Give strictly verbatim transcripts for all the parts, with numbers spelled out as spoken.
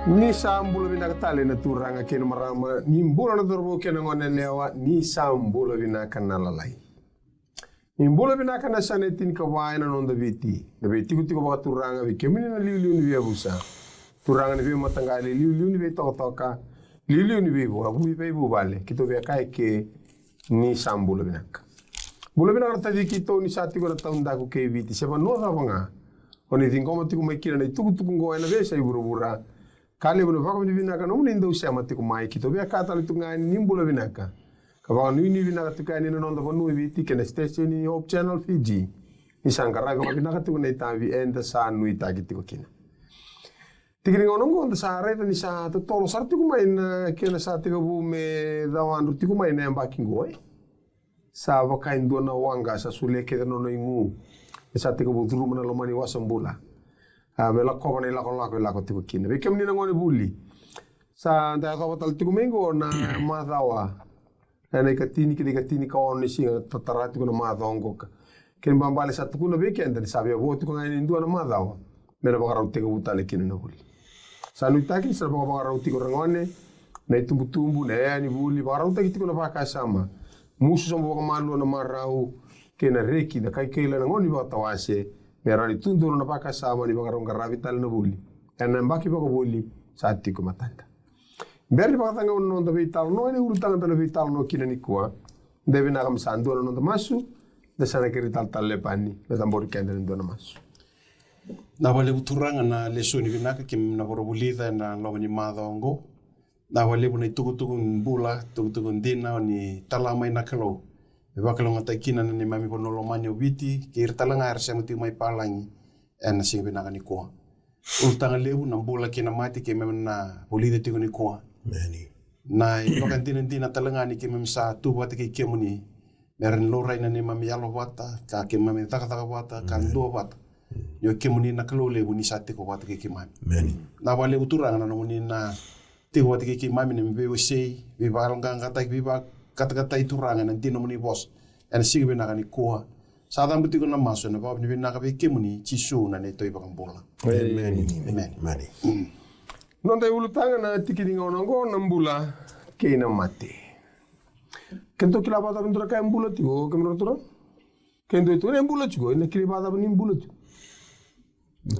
Ni sa bula vinaka tale na turaga kei na marama, ni bula na cauravou kei na gone yalewa, ni sa bula vinaka na lalai. Ni bula vinaka na yasana e tinikava ena noda Viti. Na veitikotiko vakaturaga vei kemuni na liuliu ni veiyavusa, turaga ni veimataqali, liuliu ni veitokatoka, liuliu ni veivu-, veivuvale, keitou via kaya eke ni sa bula vinaka. Bula vinaka na taci keitou ni sa tiko na taudaku kei Viti se vanua cava ga o ni ciqoma tiko mai kina na itukutuku oqo ena veiyasai vuravura. Ka levu na vakavinavinaka nomuni dau sema tiko mai, keitou via kaya tale tiko ga yani ni bula vinaka ka vakanuinui vinaka tiko yani na noda vanua e Viti kei na station ni Hope Channel Fiji. Ni sa qaravi vakavinaka tiko na itavi eda sa nuitaki tiko kina. Tiki ni gauna oqo da sa raica ni sa totolo sara tiko mai na kena sa tekivu me cawadru tiko mai na yabaki oqo, e. Sa vaka e dua na waqa sa solia kece na nona igu me sa tekivu curuma na loma ni wasa bula. A, me lakova na ilakolako e lako tiko kina. Vei kemuni na gone vuli, sa da yacova tale tiko mai oqo na macawa ena ikatini ki na ikatini ka ono ni siga, tatara tiko na macawa oqo ka. Kena ibalebale sa tukuna vei keda ni sa via vo tiko ga yani e dua na macawa me na vakarau tekivu tale kina na vuli. Sa nuitaki ni sa na vakavakarau tiko, ragone, na itubutubu, na yaya ni vuli, vakarautaki tiko na vakasama. Musu sobu vakamalua na marau kei na reki, na kaikaila, na gauna ni vakatawase, me rawa ni tu donu na vakasama ni vakarau qaravi tale na vuli ena yabaki vakavuli sa tiko e matada. Bera ni vakacagau na noda veitalanoa, ena ulutaga da na veitalanoa kina nikua, de vinaka me sa dua na noda masu, da sa na kerei talatala Lepani me cabori keda ena dua na masu. Vinaka vakalevu turaga na lesoni vinaka keimami na vakavulica ena loma ni macawa oqo. Vinaka vakalevu na itukutuku ni bula, itukutuku dina o ni tala mai na Kalou me vakalougatataki kina na neimami vanua lomani o Viti kei ira tale ga era sema tiko mai palagi ena siga vinaka nikua. Ulutaga levu na bula kei na mate keimami na vulica tiko nikua. Emeni. Na ivakadinadina tale ga ni keimami sa tu vata kei kemuni me rawa ni laurai na neimami yalo vata, ka keimami cakacaka vata, ka dua vata. Ni o kemuni na Kalou levu ni sa tiko vata kei keimami. Emeni. Vinaka vakalevu turaga na nomuni na tiko vata kei keimami, na neimami veiwasei, veivakayaloqaqataki, veivakatakatai turaga ena dina nomuni vosa ena siga vinaka nikua. Sa cabe tiko na masu ena vakavinavinaka vei kemuni Jisu na neitou iVakabula. Emeni. Emeni. Emeni. Noda iulutaga na tiki ni gauna oqo, na bula kei na mate. Keitou kila vakacava ni dua na ka e bula tiko, kemudrau turaga? Keitou tukuna e bula tiko, ena kila vakacava ni bula tiko?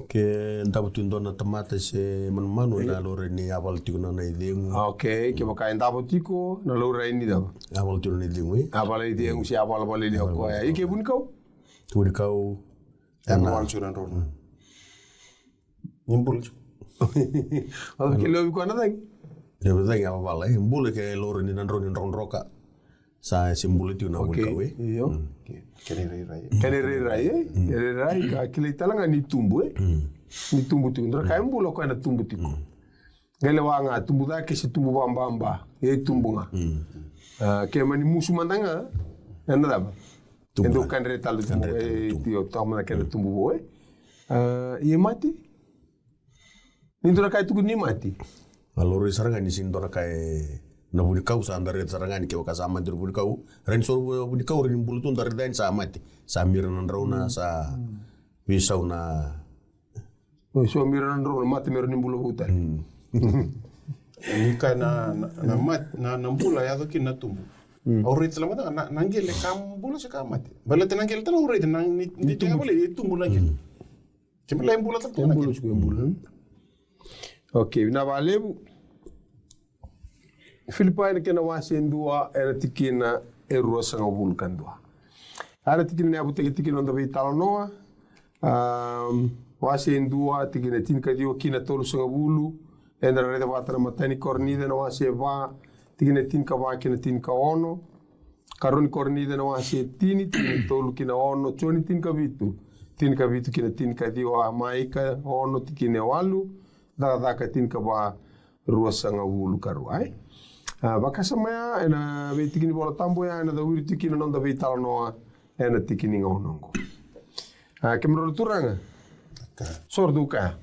Ke davo tu dua na tamata se manumanu, ena laurai ni yavala tiko na nona icegu. Okay, kevaka e davo tiko, na laurai ni cava? Yavala tiko na nona icegu, e? Yavala icegu se yavala vale ni o koya. Ike vunikau? Vunikau. Ena yavala tiko na drau. Ni bula tiko. Ke lewe vei koya na cagi? Lewe vei cagi, yavala, e? Bula ke laurai ni na drau ni drokadroka. Sa se bula tiko na vunikau, e? Io. Kena irairai. Kena irairai, e? Kena irairai, ka kilai tale ga ni tubu, e? Ni tubu tiko. Dua na ka e bula o koya na tubu tiko. Qai lewa ga, tubu cake se tubu vakababa. E tubu ga. A, ke mani musu mada ga, ena cava? Tubu. E dau kadre tale tubu. Kadre tale tubu. E, tio, toka mada kena tubu vou, e? A, ia mate? Ni dua na ka e tukuni ni mate. A, laurai sara ga ni sega ni dua na ka e, na vunikau sa da raica sara ga ni kevaka sa mate na vunikau. Rai ni so vunikau, rai ni bula tu da raica ni sa mate. Sa mira na drauna, sa veisau na. Oi, so mira na drauna, mate mera ni bula vou tale. Ni ka na, na, na mat-, na, na bula yaco kina na tubu. Au raica tale mada ga na, na qele ka bula se ka mate. Baleta na qele tale au raica na ni, ni, ni tubu. Ni tubu na qele. Kena ibalebale e bula tale tu na kena. E bula tiko, e bula. Okay, vinaka vakalevu. Filipai na kena wase e dua, ena tikina e ruasagavulu ka dua. A, na tikina ni yavutaki tiko na noda veitalanoa. Am, wase e dua, tikina e tinikaciwa ki na tolusagavulu. Eda na raica vata na imatai ni Korinica na wase e va, tikina e tinikava ki na tinikaono. Karua ni Korinica na wase e tini, tikina e tolu ki na ono, Joni tinikavitu, tinikavitu ki na tinikaciwa, Maika ono, tikina e walu, Cakacaka tinikava, ruasagavulu ka rua, e? A, vakasama ya, ena veitiki ni Vola Tabu ya, ena cawiri tiko kina na noda veitalanoa, ena tiki ni gauna oqo. A, kemudrau na turaga? Ka. Soro tu ka.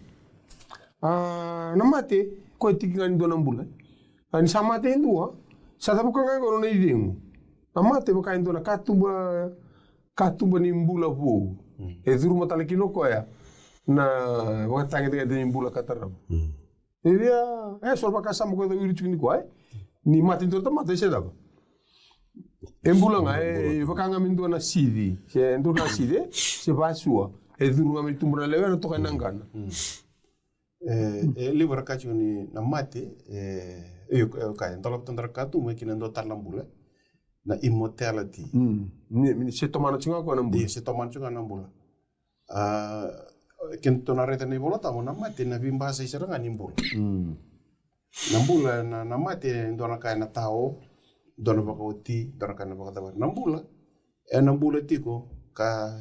A, na mate, koya tiki ga ni dua na bula. A, ni sa mate e dua, sa cavuka ga qo na nona icegu. Na mate vaka e dua na katuba, katuba ni bula vou. Mm. E curuma tale kina o koya na vakatagedegede ni bula ka tarava. Mm. E via, e so na vakasama ko e cau iri tiko ni koya, e? Ni mate dua na tamata, e se cava? E bula ga, e vaka ga me dua na sici, se dua na sici, e? Se vasua, e curu ga me tubu na lewe, na toka na qana. E, e levu era kaya tiko ni na mate, e, e, e, ka, e, dolava toka na ka tu mai kina dua tale na bula. Na immortality. Mm. Ni, ni se tomana tiko ga koya na bula. Ia, se tomana tiko ga na bula. A, keda tou na raica na iVola Tabu, na mate na veibasai sara ga ni bula. Mm. Na bula, na, na mate, dua na ka ena tao, dua na vakaoti, dua na ka ena vakacavari. Na bula, ena bula tiko, ka,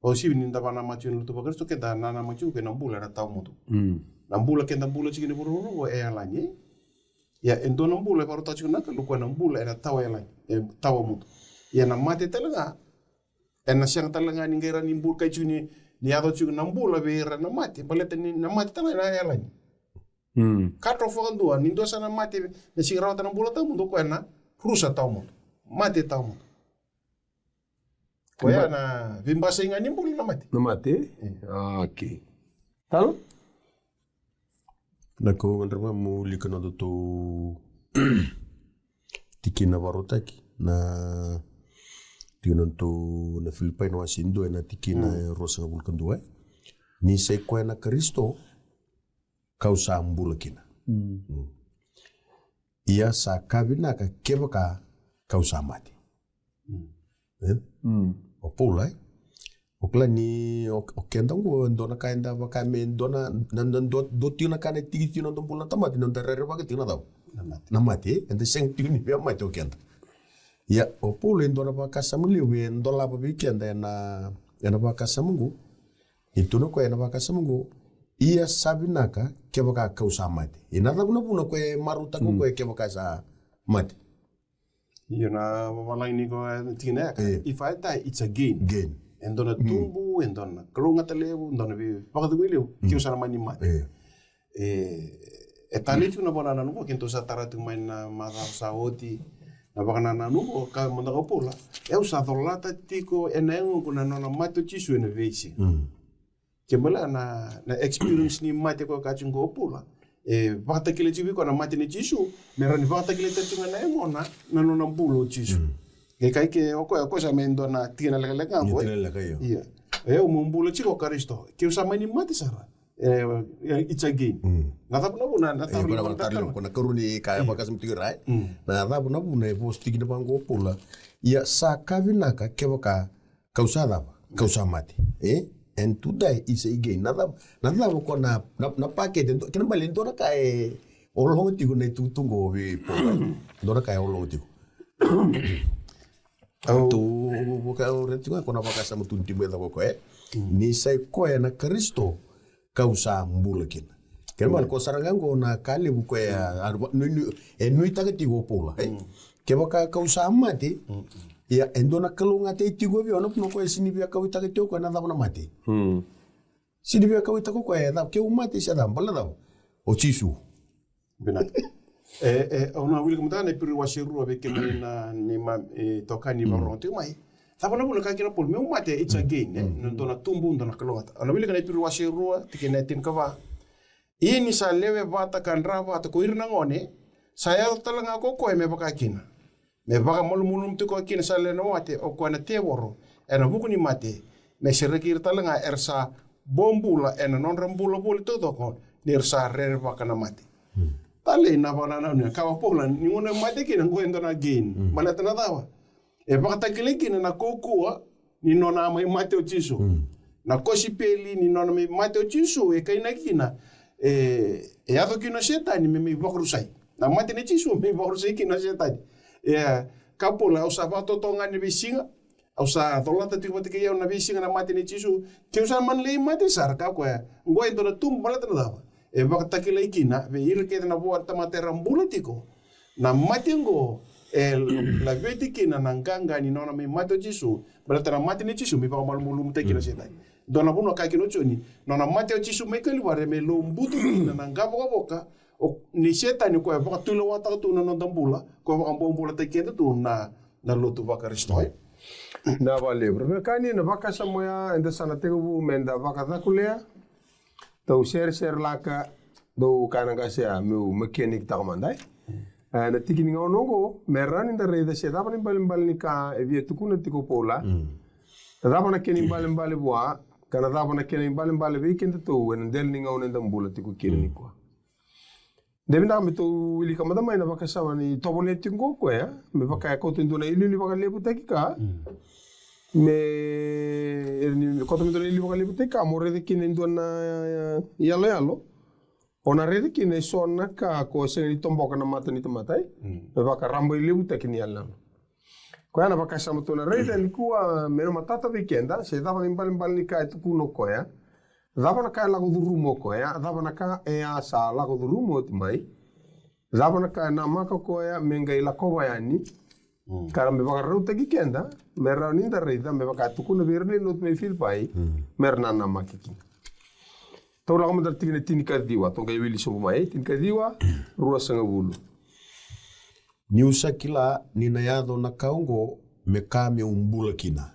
o sivi ni da vanamati ena lotu vaKarisito, keda nanamati tiko kei na bula ena tawa mudu. Mm. Na bula keda bula tiko ni vuravura e yalani. Ia, e dua na bula e vakarautaka tiko na Kalou, koya na bula ena tawa yalani, e tawa mudu. Ia na mate tale ga, ena sega tale ga ni qai rawa ni bula, kai tiko ni, ni yaco tiko na bula vei ira na mate, baleta ni na mate tale ga ena yalani. Mm. Cut off vakadua, ni dua sa na mate, na sega ni rawata na bula tawa mudu, o koya na rusa tawa mudu. Mate tawa mudu. Koya na veibasai ga ni bula na mate. Na mate? E. Ah, okay. Talo? Na ko gadreva mo wilika na nodatou tikina vakarautaki, na tikina nodatou na Filipai na wase dua, na tikina e ruasagavulu ka dua, e. Ni sa i koya na Karisito, ka'u sa bula kina. Mm. Mm. Ia sa ka vinaka kevaka ka'u sa mate. Mm. E? Mm. O Paula, e? O kila ni o, o keda oqo, e dua na ka eda vaka me dua na, na, na dua, dua tiko na ka na tiki tiko na noda bula na tamata, na noda rerevaki tiko na cava? Na mate. Na mate, e? Eda sega tiko ni via mate o keda. Ia, o Paula e dua na vakasama levu e dolava vei keda ena, ena vakasama oqo. E tukuna o koya ena vakasama oqo, ia sa vinaka kevaka ka'u sa mate. E na cava na vuna o koya e marautaka o koya kevaka sa mate? Io, na vavalagi ni ko, e, tikina ya ka, e, if I die, it's a gain. Gain. E dua na tubu, e dua na kalougata levu, e dua na veivakacegui levu, keu sa na mani mate. E. E, e talei tiko na vakanananu qo, keitou sa tara tiko mai na macawa sa oti, na vakanananu qo, kaya mada ga o Paula, e, au sa colata tiko ena yagoqu na nona mate o Jisu ena veisiga. Mm. Ke bale na, na experience ni mate ko e kaya tiko qo o Paula, e vakatakilai tiko vei koya na mate nei Jisu, me rawa ni vakatakilai tale tiko ga na yagona na nona bula o Jisu. Mm. E kai ke o koya, o koya sa mai dua na tikina lekaleka ga qo, e? Tikina lekaleka, io. Ia. E, au meu bula tiko o Karisito. Keu sa mani mate sara. E, e, it's a gain. Mm. Na cava na vuna, na cava na vuna, na cava na vuna, na karua ni ka e vakasama tiko i ra, e? Mm. Na cava na vuna e vosa tiko kina vaqo o Paula. Ia sa ka vinaka kevaka ka'u sa cava? Ka'u sa mate. E? And to die is a gain. Na cava, na cava ko na, na, na pakete, e dua, kena bale, e dua na ka e ologa tiko na itukutuku qo vei Paula. E dua na ka e ologa tiko. Au tu, vaka, au raica tiko ga ko na vakasama tu ni tiko e cava ko e. Mm. Ni sa i koya na Karisito, ka'u sa bula kina. Kena bale, mm, ko sara ga qo na ka levu ko e, a, a, nui, nui, e nuitaka tiko o Paula, e. Mm. Kevaka ka'u sa mate, mm, ia, e dua na kalougata e tiko vei au, na vuna o koya e sega ni via kauwaitaka tiko o koya na cava na mate. Mm. Sega ni via kauwaitaka o koya, e cava, keu mate se cava, bale na cava? O Jisu. Vinaka. E, e, au na wilika mada ga na Iperiu wase rua vei kemuni na neimami, e, itokani, mm, vakarorogo tiko mai. Cava na vuna kaya kina o Paula, meu mate, it's a gain, e? Mm. Na dua na tubu, dua na kalougata. Au na wilika na Iperiu wase rua, tikina e tinikava. Ia ni sa lewe vata ka dra vata ko ira na gone, sa yaco tale ga ko koya me vaka kina. Me vakamalumalumu tiko kina sa lewe na mate, o koya na tevoro, ena vuku ni mate, me sereki ira tale ga era sa bobula ena nodra bula voli taucoko, ni ra sa rerevaka na mate. Mm. Talei na vakanananu, kaya o Paula, ni gauna e mate kina, qo e dua na gain. Mm. Baleta na cava? E vakatakilai kina na kaukauwa ni nona a mai mate o Jisu. Mm. Na kosipeli ni nona mai mate o Jisu, e kainaki kina, e, e yaco kina o Setani me mai vakarusai. Na mate nei Jisu me mai vakarusai kina o Setani. E, kaya o Paula, au sa vakatotogani na veisiga, au sa colata tiko vata kei au na veisiga na mate nei Jisu, keu sa mani lai mate sara, kaya o koya, qo e dua na tubu, baleta na cava? E vakatakilai kina vei ira kece na vo na tamata era bula tiko, na mate oqo e laveti kina na qaqa ni nona mai mate o Jisu, baleta na mate nei Jisu me vakamalumalumutaki kina o Setani. Dua na vanua kaya kina o Joni, nona mate o Jisu mai Kalivari me lobutu kina na qavokavoka o, nei Setani, o koya e vakatulewataka tu na noda bula, o koya e vakabobulataki keda tu na, na lotu vaKarisito, e? Na vakalevu. Ra veiwekani, na vakasama oya eda sa na tekivu meda vakacakulea. Tou seresere laka Dou kaya na qase ya, meu mechanic taka mada, e? E, na tiki ni gauna oqo, me rawa ni da raica se cava na ibalebale ni ka e via tukuna tiko o Paula. Na cava na kena ibalebale vua, ka na cava na kena ibalebale vei kedatou ena dela ni gauna eda bula tiko kina nikua. De vinaka me tou wilika mada mai na vakasama ni tovolea tiko o koya, me vaka e kauta e dua na iliuliu vakalevutaki ka. Me, e, ni kauta me dua na iliuliu vakalevutaki ka, mo raica kina e dua na, e, iyaloyalo. O na raica kina e so na ka ko sega ni toboka na mata ni tamata, e? Me vaka raba ilevutaki ni iyaloyalo. Koya na vakasama tou na raica nikua me na matata vei keda, se cava na ibalebale ni ka e tukuna o koya. Cava na ka e lako curuma o koya, cava na ka e a sa lako curuma oti mai. Cava na ka e namaka o koya me qai lakova yani. Ka ra me vakarautaki keda, me rawa ni da raica, me vaka e tukuna vei ira na lotu mai Filipai, me ra nanamaki kina. Tou lako mada na tikina tinikaciwa, tou qai wili sobu mai, tinikaciwa, ruasagavulu. Niu sa kila ni na yaco na ka oqo me ka meu bula kina.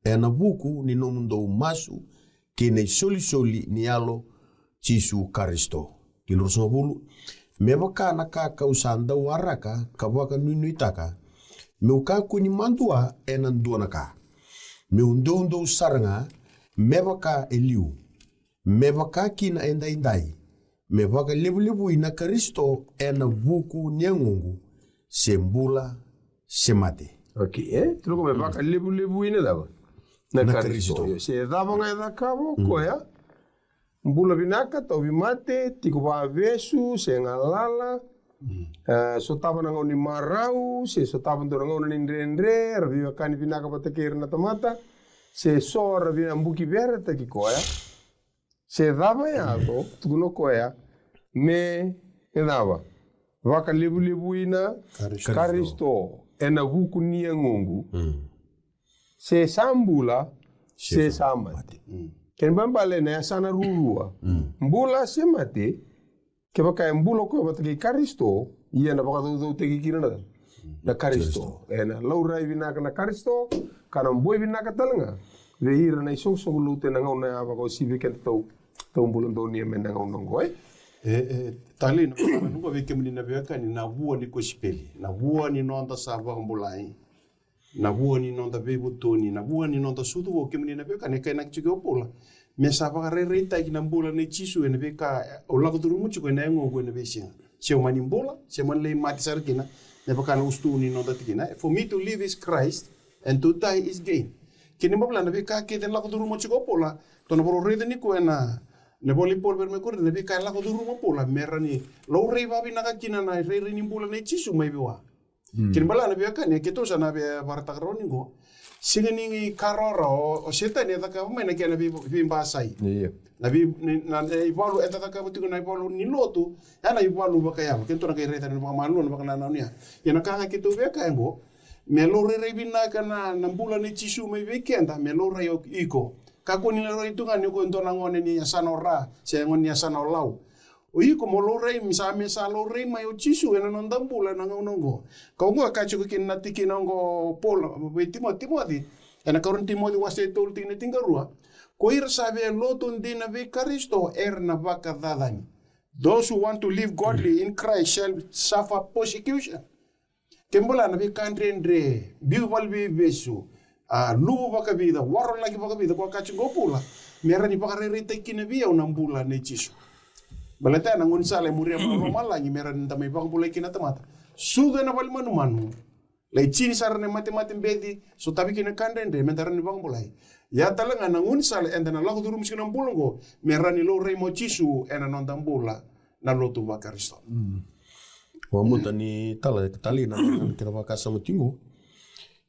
Ena vuku ni nomudou masu kei na isolisoli ni Yalo Jisu Karisito. Kei na ruasagavulu. Me vaka na ka kau sa dau waraka ka vakanuinuitaka, meu kakua ni madua ena dua na ka. Meu doudou sara ga, me vaka e liu. Me vaka kina edaidai, me vakalevulevui na Karisito ena vuku ni yagoqu, se bula se mate. Okay, e? Tukuna me vakalevulevui na cava? Na Karisito. Io, se cava ga e cakava o koya, bula vinaka, tauvi mate, tiko vakavesu, se galala, e, sotava na gauna ni marau, se sotava dua na gauna ni dredre, era veiwekani vinaka vata kei ira na tamata, se so era via buki veretaki koya. Se cava e yaco, tukuna o koya, me, e cava? Vakalevulevui na Karisito. Karisito ena vuku ni yagoqu. Se sa bula, se sa mate. Kena ibalebale na yasana ruarua. Bula se mate, kevaka e bula o koya vata kei Karisito, ia na vakacaucautaki kina na, na Karisito. Ena laurai vinaka na Karisito, ka na boi vinaka tale ga vei ira na isoqosoqo lotu ena gauna ya, vakauasivi vei kedatou, tou bula donuya mai na gauna oqo, e? E, e, talei na, na, vei kemuni na veiwekani, na vua ni kosipeli, na vua ni noda sa vakabulai. Na vua ni noda veivutuni, na vua ni noda sucu vou, kemuni na veiwekani, e kainaki tiko o Paula. Me sa vakarairaitaki na bula nei Jisu ena veika, e, au lako curuma tiko ena yagoqu ena veisiga. Se au mani bula, se au mani lai mate sara kina, me vaka na usutu ni noda tikina. For me to live is Christ, and to die is gain. Kena ibalebale na veika kece e lako curuma tiko o Paula, tou na vakaraica nikua ena, na ivola i Paula vei ira mai Korinica, na veika e lako curuma o Paula, me rawa ni laurai vakavinaka kina na irairai ni bula nei Jisu mai vua. Kena ibalebale na veiwekani, keitou sa na via vakaraitaka rawa ni qo. Sega ni ka rawarawa, o, o Setani e cakava mai na kena vei, veibasai. Io. Na vei, na, na, na ivalu, eda cakava tiko na ivalu ni lotu, ya na ivalu vakayalo. Keitou na qai raica na vakamalua, na vakanananu ya. Ia na ka ga keitou via kaya qo, me laurairai vinaka na, na bula nei Jisu mai vei keda, me laurai o iko. Kakua ni laurai tu ga ni o iko e dua na gone ni yasana o Ra, se gone ni yasana o Lau. O iko mo laurai, me sa, me sa laurai mai o Jisu ena noda bula ena gauna oqo. Ka oqo e kaya tiko kina na tikina oqo o Paula vei Timo-, Timoci. Ena karua ni Timoci wase e tolu tikina tinikarua. Ko ira sa via lotu dina vei Karisito era na vakacacani. Those who want to live godly in Christ shall suffer persecution. Kena ibalebale na veika dredre, biu valeniveivesu, a, luvu vakavica, warolaki vakavica, ko a kaya tiko o Paula, me rawa ni vakarairaitaki kina vei au na bula nei Jisu. Baleta ya na gaunisala e muria mai lomalagi me rawa ni da mai vakabulai kina na tamata. Sucu ena vale manumanu, lai tini sara na matemate beci, sotavi kina ka dredre, me da rawa ni vakabulai. Ya tale ga na gaunisala eda na lako curuma tiko na bula oqo, me rawa ni laurai mai o Jisu ena noda bula na lotu vaKarisito. Wamuta ni tala, talei na, na kena vakasama tiko.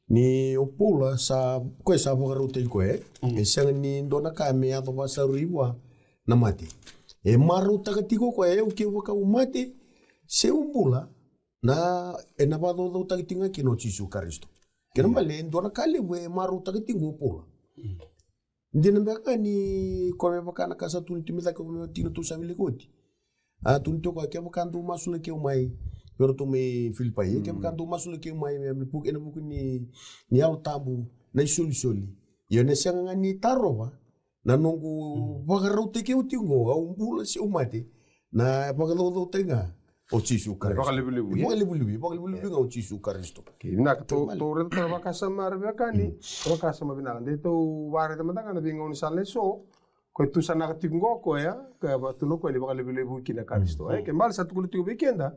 Ni o Paula sa, koya sa vakarautaki koya, e? E sega ni dua na ka me yaco vakasauri vua na mate. E marautaka tiko koya, e, au kevaka au mate, se au bula, na, ena vakacaucautaki tiko ga kina o Jisu Karisito. Kena ibalebale, e dua na ka levu e marautaka tiko o Paula. Dina beka ni ko me vaka na ka sa tukuni tu me cake, ko me tikina tu sa wilika oti. A tukuni tu koya, kevaka dou masulaki au mai, vei iratou mai Filipai, kevaka dou masulaki au mai, me, me vuku, ena vuku ni, ni Yalo Tabu, na isolisoli. Io, ena sega ga ni tarova na noqu vakarautaki au tiko, au bula se au mate. Na vakacaucautaki ga o Jisu Karisito. Vakalevulevu, e? Vakalevulevu, vakalevulevu ga o Jisu Karisito. Okei, vinaka, tou, tou raica tara vakasama ra veka ni, vakasama vinaka. De tou vakaraica mada ga na veigauna sala eso, ko e tusanaka tiko qo o koya, ka vaka tu na koya ni vakalevulevu kina Karisito, e? Ke bale sa tukuna tiko vei keda,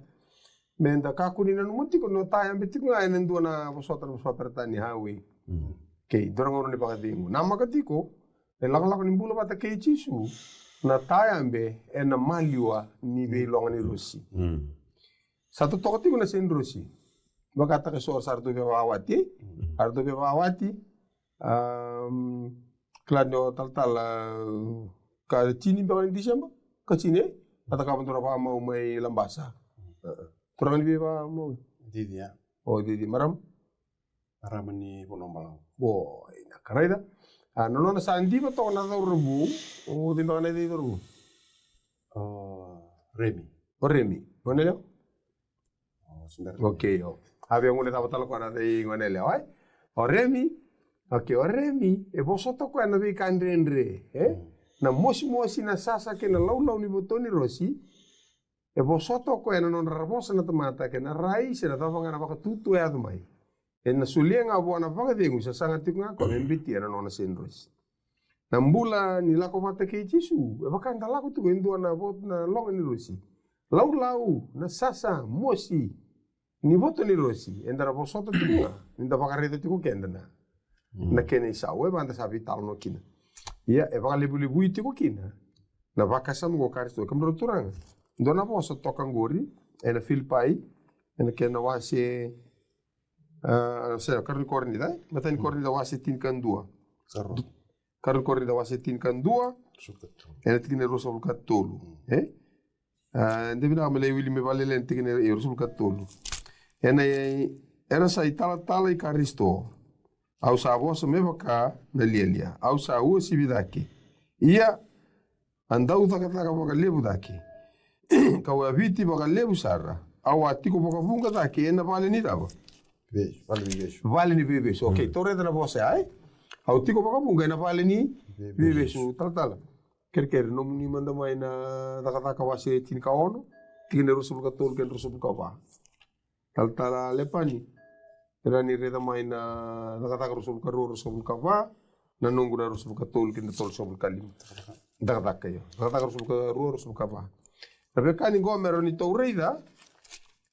me da kakua ni nanuma tiko, no tayabe tiko ga ena dua na vosota, na vosota Peritania, highway. Okei, dua na gauna ni vakacegu. Namaka tiko, e lakolako ni bula vata kei Jisu, na tayabe ena maliwa ni veiloga ni rosi. Sa totoka tiko na Saint Rosi. Vakataka eso sa ratou via vakawati, e? Sa ratou via vakawati. Am, kila ni o talatala, ka tini beka ni December, ka tini, e? A cakava dua na vakamau mai Labasa. Turaga ni veivakamau. Cici, ya. O Cici, marama. Marama ni Vanua Balavu. Boy, na karaica. A, na nona sa diva toka na cauravou. O cei beka na cei cauravou? O Remi. O Remi. Gone yalewa? O Sibera. Okei, o. A via gole cava tale koya na cei gone yalewa, e? O Remi. Okei, o Remi. E vosota o koya na veika dredre, e? Na mosimosi, na sasa kei na laulau ni voto ni rosi. E vosota o koya na nodra vosa na tamata kei na rai se na cava ga na vakatutu e yaco mai. Ena solia ga vua na vakacegu, sa saga tiko ga o koya me betia na nona Saint Rosi. Na bula ni lako vata kei Jisu, e vaka eda lako tiko e dua na vo-, na loga ni rosi. Laulau, na sasa, mosi ni voto ni rosi, eda na vosota tiko ga ni da vakaraica tiko keda na, na kena isau, e vaka eda sa veitalanoa kina. Ia, e vakalevulevui tiko kina na vakasama qo o Karisito. Kemudrau turaga, dua na vosa toka qori ena Filipai, ena kena wase, a, se, karua ni Korinica, e? Matai ni Korinica wase tinikadua. Karua ni Korinica wase tinikadua, ena tikina e ruasagavulu ka tolu, e? A, de vinaka me lai wili me vakalelei na tikina e ruasagavulu ka tolu. Ena, era sa italatala i Karisito. Au sa vosa me vaka na lialia. Au sa uasivi cake. Ia, a dau cakacaka vakalevu cake. Ka'u a viti vakalevu sara. Au a tiko vakavuqa cake ena vale ni cava? Vesu, vale ni vesu. Vale ni veivesu. Okei, tou raica na vosa ya, e? Au tiko vakavuqa ena vale ni veivesu. Talatala. Kerekere, nomuni mada mai na Cakacaka wase tinikaono, tikina e ruasagavulu ka tolu kei na ruasagavulu ka va. Talatala Lepani, e rawa ni raica mai na Cakacaka ruasagavulu ka rua, ruasagavulu ka va, na noqu na ruasagavulu ka tolu kei na tolusagavulu ka lima. Cakacaka, io. Cakacaka ruasagavulu ka rua, ruasagavulu ka va. Na veiwekani qo me rawa ni tou raica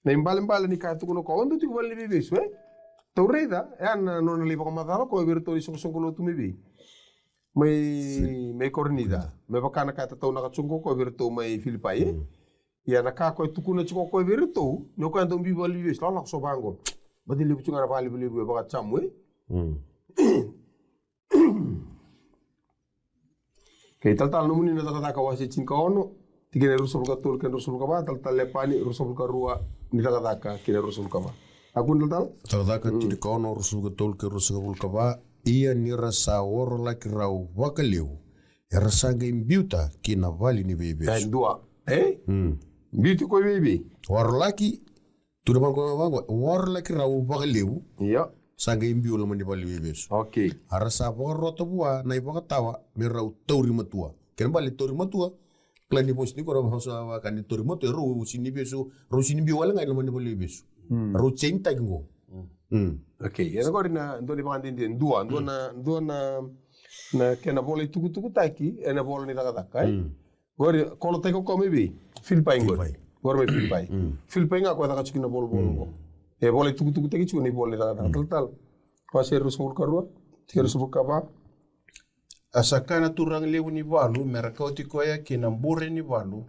na ibalebale ni ka e tukuna o koya, au dau tiko vale ni veivesu, e? Tou raica, e a na nona lai vakamacala o koya vei iratou na isoqosoqo lotu mai vei, mai, mai Korinica. Me vaka na ka e tataunaka tiko o koya vei iratou mai Filipai, e? Ia na ka o koya e tukuna tiko o koya vei iratou, ni o koya e dau biu vale ni veivesu, lakolako so vaqo. Baleta e levu tiko ga na vakalevulevu e vakajamu, e? Kei talatala, nomuni na Cakacaka wase tinikaono, tikina e ruasagavulu ka tolu kei na ruasagavulu ka va, talatala Lepani, ruasagavulu ka rua ni Cakacaka kei na ruasagavulu ka va. A kua ni talatala? Cakacaka tinikaono, ruasagavulu ka tolu kei ruasagavulu ka va, ia ni ra sa orolaki rau vakalevu, era sa qai biuta ki na vale ni veivesu. E dua, e? Biuti ko i vei? Orolaki, tu na vaqo, vaqo, orolaki rau vakalevu. Io. Sa qai biu loma ni vale ni veivesu. Okei. A ra sa vakarota vua na ivakatawa me rau tauri matua. Kena bale tauri matua, kila ni vosa ni ko rau vosa vaka ni tauri matua, e rau sini vesu, rau sini biu wale ga i loma ni vale ni veivesu. Rau chain taki qo. Okei, e qori na dua ni vakadede, dua, dua na, dua na, na kena vola itukutukutaki ena vola ni Cakacaka, e? Qori, kolotaki o koya mai vei? Filipai qori. Filipai. Qori mai Filipai. Filipai ga o koya e caka tiko na volavola qo. E vola itukutukutaki tiko na ivola ni Cakacaka. Talatala. Wase ruasagavulu ka rua, tikina ruasagavulu ka va. A sa kaya na turaga levu ni valu me ra kauti koya ki na bure ni valu.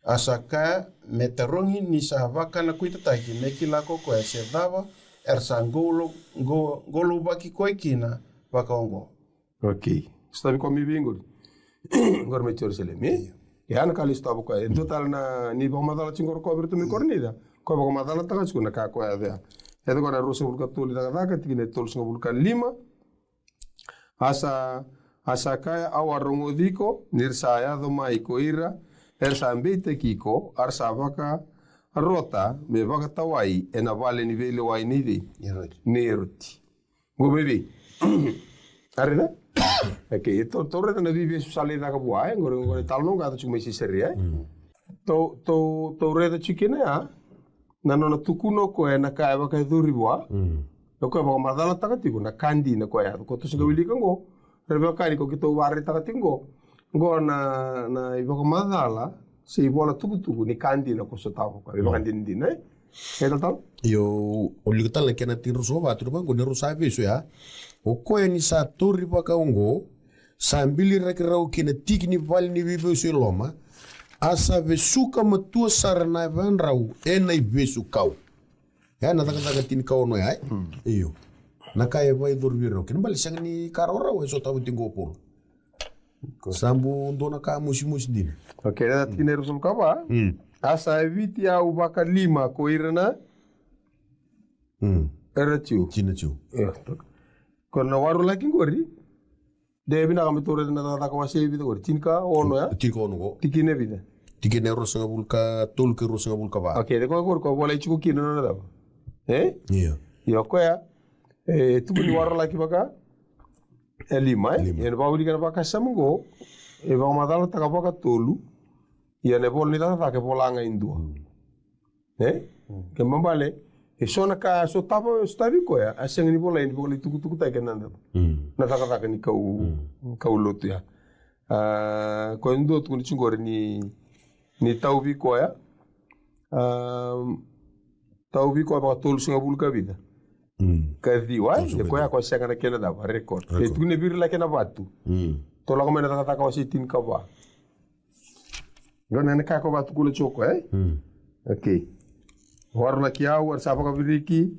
A sa kaya, me tarogi ni sa vakanakuitataki me kila ko koya se cava era sa qolo-, qo-, qolouvaki koya kina vakaoqo. Okei. Sotavi koya mai vei qori? Qori mai Jerusalemi, e? Io. Ia na ka lesu tava koya. E dua tale na, ni vakamacala tiko qori koya vei iratou mai Korinica. Koya vakamacalataka tiko na ka koya yaco ya. Yaco koya na ruasagavulu ka tolu ni Cakacaka, tikina e tolusagavulu ka lima. A sa, a sa kaya, au a rogoci iko, ni ra sa yaco mai ko ira era sa beitaki iko, a ra sa vakarota me vakatawai ena vale ni veilewai nei cei? Eroti. Nei Eroti. Qo mai vei? A raica? Okay, tou, tou raica na veivesu sa lai caka vua, e, qori, qori talanoa qo, yaco tiko mai Sisaria, e. Tou, tou, tou raica tiko kina ya, na nona tukuna o koya na ka e vakayacori vua. O koya vakamacalataka tiko na ka dina koya yaco. Ko tou sa qai wilika qo, ra veiwekani, ko keitou vakaraitaka tiko qo. Qo na, na ivakamacala se ivola tukutuku ni ka dina ko sotava o koya. Ivakadinadina, e? E talatala? Io, o lika tale na kena tiniruasagavulu ka va, tukuna vaqo, ni rau sa vesu ya. O koya ni sa tauri vakaoqo, sa biliraki rau ki na tiki ni vale ni veivesu e loma, a sa vesuka matua sara na yavadrau ena ivesu kau. E, na Cakacaka tinikaono ya, e? Io. Na ka e vakayacori vei rau. Kena ibalebale sega ni ka rawarawa e sotava tiko o Paula. Sa bau dua na ka mosimosi dina. Okay, na tikina e ruasagavulu ka va. A sa yaviti au vakalima ko ira na, era Jiu. Kina Jiu. Io. Ko na warolaki qori. De vinaka me tou raica na Cakacaka wase e vica qori. Tinikaono ya? Tinikaono qo. Tikina e vica? Tikina e ruasagavulu ka tolu kei ruasagavulu ka va. Okay, de koya qori ko volai tiko kina na nona cava? E? Io. Io, koya. E tukuni warolaki vaka e lima, e? Lima. Ia na vakawilika na vakasama qo, e vakamacalataka vakatolu, ia na ivola ni Cakacaka e vola ga e dua. E? Kena ibalebale, e so na ka sotava, sotavi koya, a sega ni volai ni vakalaitukutukutaki ena cava? Na cakacaka ni kau, kaulotu ya. A, koya e dua tukuni tiko qori ni, ni tauvi koya. A, tauvi koya vakatolusagavulu ka vica. Ka ciwa, e? Tolusagavulu ka ciwa. Koya, koya sega na kena cava, record. E tukuni virilaki ena vatu. Tou lako mai na Cakacaka wase tinikava. Qo na, na ka ko vakatukuna tiko, e? Okay. Warolaki au, era sa vakaviriki,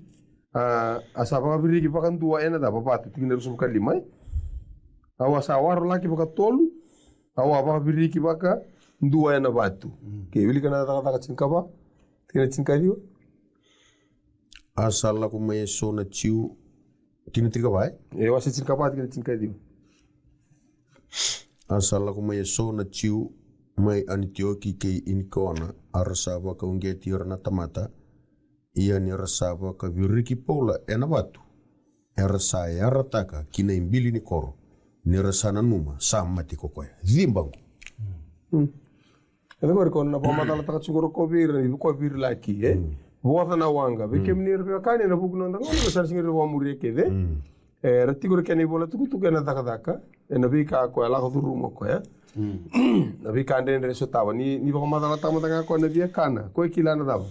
a, a sa vakaviriki vakadua ena cava? Vatu, tikina e ruasagavulu ka lima, e? Au a sa warolaki vakatolu, au a vakaviriki vakadua ena vatu. Okay, wilika na Cakacaka tinikava, tikina tinikaciwa. A sa lako mai eso na Jiu, tikina tinikava, e? E, wase tinikava, tikina tinikaciwa. A sa lako mai eso na Jiu mai Anitioko kei Inikoniu, a ra sa vakauqeti ira na tamata, ia ni ra sa vakaviriki Paula ena vatu, era sa yarataka ki na ibili ni koro, ni ra sa nanuma sa mate ko koya. Ciba qo. E qori ko na vakamacalataka tiko qori ko vei ira, ni ko virilaki, e? Voca na waqa. Vei kemuni ira veiwekani, ena vuku ni noda gauna, sa na sega ni vakamuria kece. E, era tiko ira kei na ivola tukutuku ena Cakacaka, ena veika koya lako curuma koya. Na veika dredre sotava. Ni, ni vakamacalataka mada ga koya na via kana. Koya kila na cava?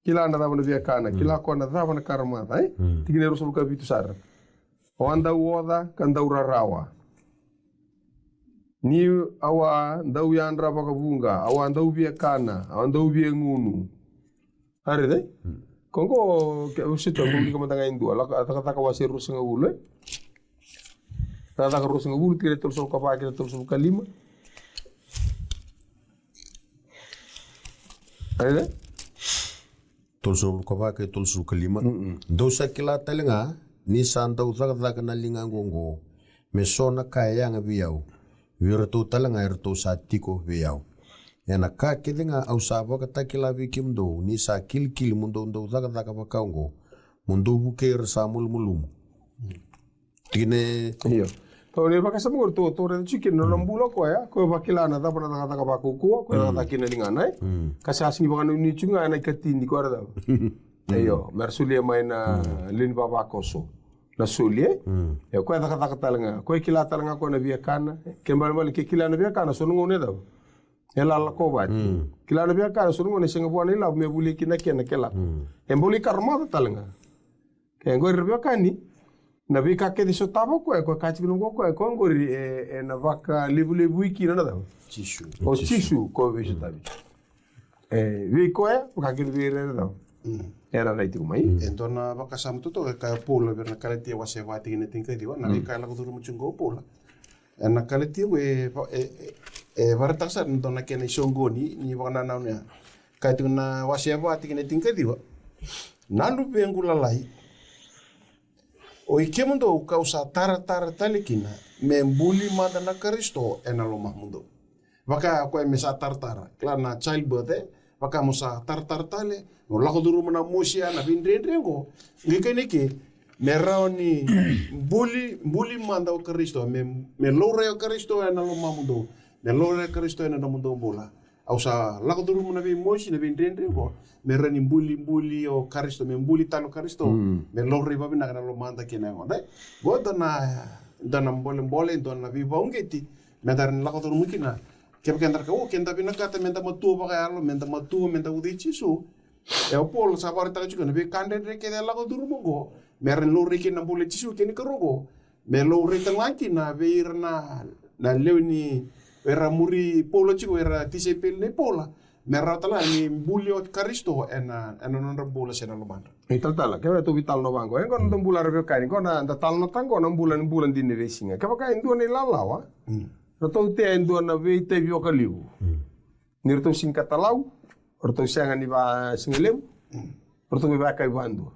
Kila na cava na via kana? Kila koya na cava na karamaca, e? Tikina e ruasagavulu ka vitu sara. Au a dau oca ka dau rarawa. Niu a dau yadra vakavuqa, au a dau via kana, au a dau via gunu. A raica, e? Ko qo, ke o se tu, au wilika mada ga e dua, lako, a Cakacaka wase ruasagavulu, e? Cakacaka ruasagavulu, tikina e tolusagavulu ka va kei na tolusagavulu ka lima. A raica, e? Tolusagavulu ka va kei tolusagavulu ka lima. Dou sa kila tale ga ni sa dau cakacaka na ligaqu oqo me so na ka e yaga vei au, vei iratou tale ga eratou sa tiko vei au. Ena ka kece ga au sa vakatakila vei kemudou ni sa kilikili mo dou dau cakacaka vaka oqo, mo dou vukei ira sa malumalumu. Tikina e. Io. Tou ni vakasama qori, tou, tou raica tiko kina na nona bula o koya, koya vakila na cava na cakacaka vakaukauwa koya cakacaka kina na ligana, e? Ka sa sega ni vakanuinui tiko ga ena ikatini koya ra cava. Io, me ra solia mai na lewe ni vavakoso. Na soli, e? Io, koya cakacaka tale ga. Koya kila tale ga koya na via kana. Kena ibalebale ke kila na via kana, so na gauna e cava? E lala ko vati. Kila na via kana, so na gauna e sega vua na ilavo me volia kina na kena kila. E bau lai karamaca tale ga. Ke qori ra veiwekani, na veika kece sotava o koya, koya ka tiko na qo koya, koya qori e, e na vakalevulevui kina na cava? Jisu. O Jisu ko veisotavi. E vei koya, vaka kece vei ira era cava? Era rai tiko mai. E dua na vakasama totoka e kaya o Paula vei ira na Kalatia wase va tikina tinikaciwa, na veika e lako curuma tiko qo o Paula. Ena Kalatia qo e, e, e, e vakaraitaka sara e dua na kena isoqoni ni vakanananu ya. Kaya tiko na wase va tikina tinikaciwa. Na luvequ lalai, o i kemudou kau sa taratara tale kina, me buli mada na Karisito ena lomamudou. Vaka o koya me sa taratara, kila na childbirth, e? Vaka mo sa taratara tale, mo lako curuma na mosi ya, na veidredre qo. Qai kaya na ike, Me rawa ni buli, buli mada o Karisito, me, me laurai o Karisito ena lomamudou, me laurai o Karisito ena nomudou bula. Au sa lako curuma na veimosi, na veidredre qo, me rawa ni buli, buli o Karisito, me buli tale o Karisito, me laurai vavinaka na lomada kei na yagoda. Qo dua na, dua na bolebole, dua na veivauqeti, me da rawa ni lako curuma kina. Kevaka eda raica, o, keda vinakata me da matua vakayalo, me da matua, me da ucui Jisu. E o Paula sa vakaraitaka tiko na veika dredre kece e lako curuma qo. Me ra laurai kina na bula i Jisu kei na ikarua qo. Me laurai tale ga kina vei ira na, na lewe ni, vei ira muri Paula tiko, vei ira tisaipeli nei Paula. Me rawa tale ga ni buli o Karisito ena, ena nodra bula se na lomadra. E talatala, kevaka tou veitalanoa vaqo, e qo na noda bula, ra veiwekani, qo na da talanoataka qo na bula, ni bula dina ni veisiga. Kevaka e dua na ilalawa, ratou tea e dua na veitaivi vakalevu. Ni ratou sega ni katalau, ratou sega ni vakasigalevu, ratou veivakayakavi vakadua.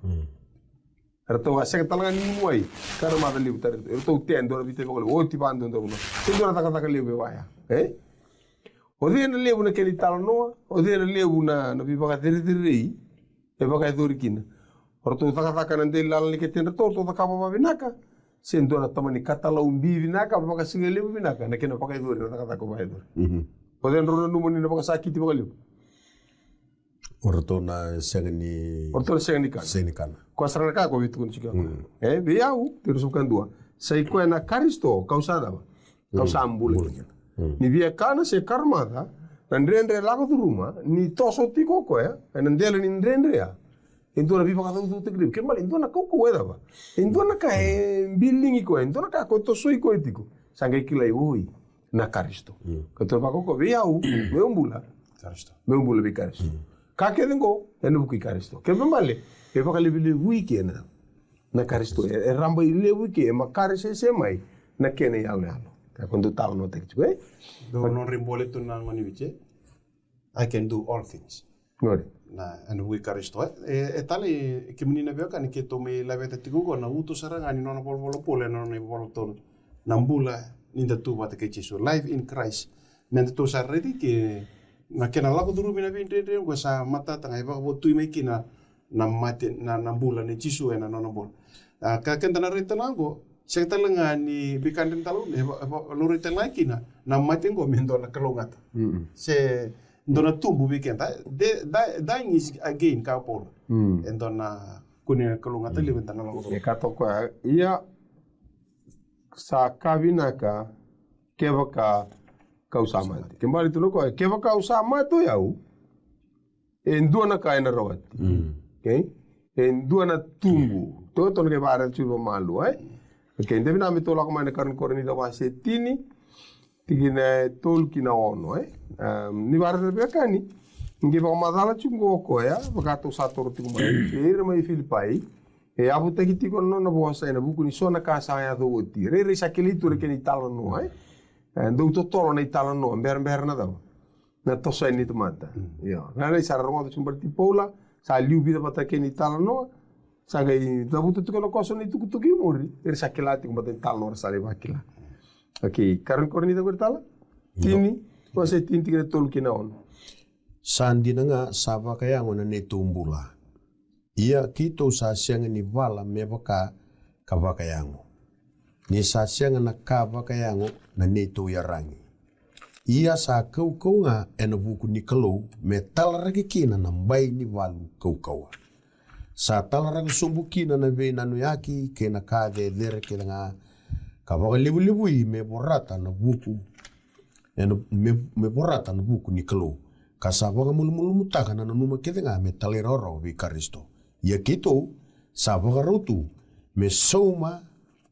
Ratou a sega tale ga ni gunu wai, ka ra maca levu tale, ratou tea e dua na veitaivi vakalevu, oti vakadua dua na vanua. Se dua na cakacaka levu e vaya, e? O cei na levu na kena italanoa, o cei na levu na, na veivakacerecerei e vakayacori kina. O ratou cakacaka na dela ni kete, ratou, ratou cakava vavinaka. Se dua na tamani katalau bi vinaka, vakasigalevu vinaka, na kena vakayacori, na cakacaka vakayacori. O cei drau nanuma ni na vakasakiti vakalevu? O ratou na sega ni, o ratou na sega ni kana. Sega ni kana. Ko sara na ka ko veitukuni tiko. E, vei au, tiko sa vakadua. Sa i koya na Karisito, kau sa cava? Kau sa bula kina. Ni via kana se karamaca, na dredre lako curuma, ni toso tiko o koya, ena dela ni dredre ya. E dua na veivakacaucautaki levu. Kena ibalebale, e dua na kaukauwa e cava? E dua na ka e biligi koya, e dua na ka ko tosoi koya tiko. Sa qai kilai, oi, na Karisito. Ka tou vakaukauwa vei au, meu bula. Karisito. Meu bula vei Karisito. Ka kece qo, ena vuku i Karisito. Kena ibalebale, e vakalevulevui kina na Karisito. E, e rabailevu ke, e makare sese mai na kena iyaloyalo. Ka ko dou talanoataki tiko, e? Dou nodra ibole tu na gone ni Viti, e? I can do all things. Qori. Na, ena vuku i Karisito, e? E, e tale, kemuni na veiwekani, keitou mai laveta tiko qo na uto sara ga ni nona volavola o Paula ena nona ivola tolu. Na bula ni da tu vata kei Jisu. Life in Christ. Me da tou sa raica ke na kena lako curumi na veidredre, qo sa matata ga e vakavotui mai kina na mate, na, na bula nei Jisu ena nona bula. A, ka keda na raica tale ga qo, sega tale ga ni veika dredre tale ga, e va, e va, laurai tale ga kina na mate qo me dua na kalougata. Se dua na tubu vei keda. De, da, dying is a gain, ka o Paula. E dua na kune kalougata levu eda na lako curuma. E ka toka, ia, sa ka vinaka kevaka kau sa mate. Kena ibalebale tu na koya, kevaka au sa mate o yau, e dua na ka ena rawati. Okay? E dua na tubu. Totoka na kena ivakarau tu vakamalua, e? Okay, de vinaka me tou lako mai na Karua ni Korinica wase tini, tikina e tolu ki na ono, e? Ni vakarau veiwekani, ni qai vakamacala tiko qo o koya, vaka tou sa toro tiko mai. E ira mai Filipai, e yavutaki tiko na nona vosa ena vuku ni so na ka sa yaco oti. Rairai sa kilai tu na kena italanoa, e? E, dau totolo na italanoa, berabera na cava? Na toso yani ni tamata. Io. Rairai sa rogoca tiko baleti Paula, sa liu vica vata kei na italanoa, sa qai cavuta tiko na koso na itukutuku i muri, era sa kila tiko baleta na italanoa, era sa lai vakila. Okay, Karua ni Korinica qori tala? Tini, wase tini tikina tolu ki na ono. Sa dina ga sa vakayago na neitou bula. Ia keitou sa sega ni vala me vaka ka vakayago. Ni sa sega na ka vakayago na neitou iyaragi. Ia sa kaukauwa ga ena vuku ni Kalou me talaraki kina na bai ni valu kaukauwa. Sa talaraki sobu kina na veinanuyaki kei na ka cecere kece ga ka vakalevulevui me vorata na vuku, ena, me, me vorata na vuku ni Kalou. Ka sa vakamalumalumutaka na nanuma kece ga me talairawarawa vei Karisito. Ia keitou sa vakarau tu me sauma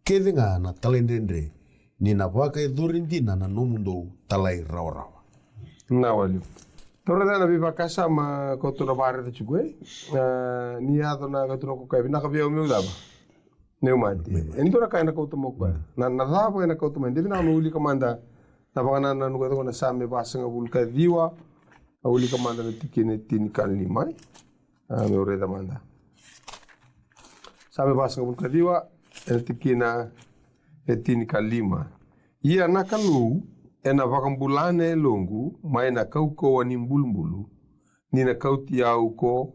kece ga na talaidredre, ni na vakayacori dina na nomudou talairawarawa. Na wali. Toro na veivakasama ko tou na vakaraica tiko, e? A, ni yaco na ka tou na kokoya, vinaka vei au meu cava? Meu mate. E dua na ka ena kauta mai o koya. Na, na cava ena kauta mai? De vinaka meu wilika mada na vakanananu ka tiko na Same vasagavulu ka ciwa. A wilika mada na tikina e tinikalima, e? A, meu raica mada. Same vasagavulu ka ciwa, ena tikina e tinikalima. Ia na Kalou ena vakabula na yaloqu mai na kaukauwa ni bulubulu, ni na kauti au ko,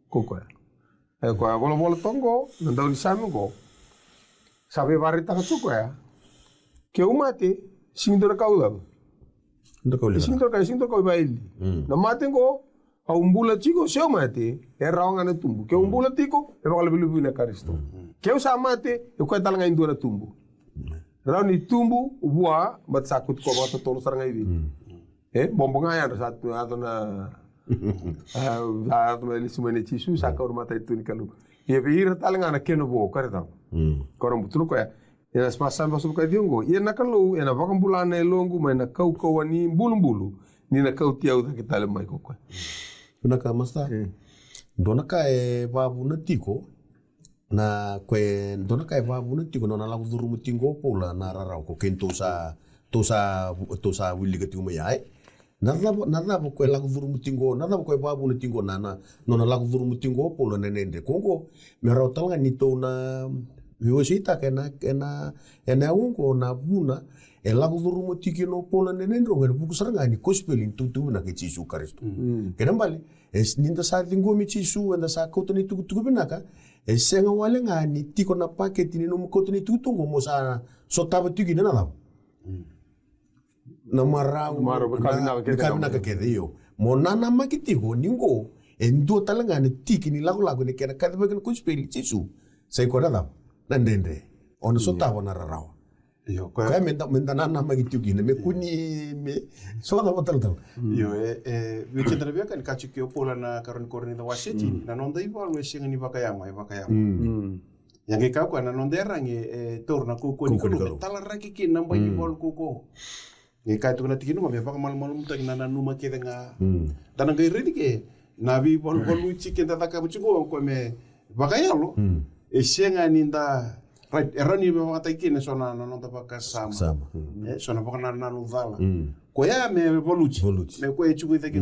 ko koya. E koya volavola toka qo na daunisame qo. Sa veivakaraitaka tu koya. Keu mate, sigi dua na ka au cava? Dua na ka au sigi dua na ka, sigi dua na ka au vaili. Na mate qo, au bula tiko se au mate, e rawa ga na tubu. Keu bula tiko, e vakalevulevu na Karisito. Keu sa mate, e koya tale ga e dua na tubu. Rawa ni tubu vua, but sa kuti koya vakatotolo sara ga i vei. E bobo ga yadra sa tu yaco na a, sa yaco mai lesu mai na Jisu, sa kaura matai tu ni Kalou. Ia vei ira tale ga na kena vo, kare tau. Kora butu na koya. Ia na sa sa vakasobu ka cio qo. Ia na Kalou ena vakabula na yaloqu mai na kaukauwa ni bulubulu, ni na kauti au cake tale mai ko koya. Vinaka masta. Dua na ka e vavuna tiko, na koya e dua na ka e vavuna tiko na nona lako curuma tiko o Paula na rarawa ko keitou sa, tou sa, tou sa wilika tiko mai ya, e? Na cava, na cava koya e lako curuma tiko, na cava koya e vavuna tiko na, na nona lako curuma tiko o Paula na dredre ko qo, me rawa tale ga ni tou na veiwaseitaka ena, ena, ena yau qo na vuna e lako curuma tiko kina o Paula na dredre qo ena vuku sara ga ni kosipeli ni tukutuku vinaka i Jisu Karisito. Kena bale, e, ni da sa ciqomi Jisu, eda sa kauta na itukutuku vinaka, e sega wale ga ni tiko na paketi ni nomu kauta na itukutuku qo mo sa sotava tiko kina na cava? Na marau, na ka vinaka kece, io. Mo nanamaki tiko ni qo e dua tale ga na tiki ni lakolako ni kena kacivaki na kosipeli i Jisu. Sa i koya na cava? Na dredre. O na sotava na rarawa. Io, koya me da, me da nanamaki tiko kina, me kua ni, me sotava talatala. Io, e, e, vei keda na veiwekani, ka tiko o Paula na karua ni Korinica wase tini, na noda ivalu e sega ni vakayago, e vakayago. Ia qai kaya o koya na noda iyaragi e taura na kaukauwa ni Kalou me talaraki kina na bai ni valu kaukauwa. Qai kaya tu na tikina qo me vakamalumalumutaki na nanuma kece ga. Da na qai raici ke na veivaluvaluti keda cakava tiko qo me vakayalo. E sega ni da, right, e rawa ni me vakayagataki kina so na, na noda vakasama. E so na vakanananu cala. Koya me valuti. Me koya e tiko i cake.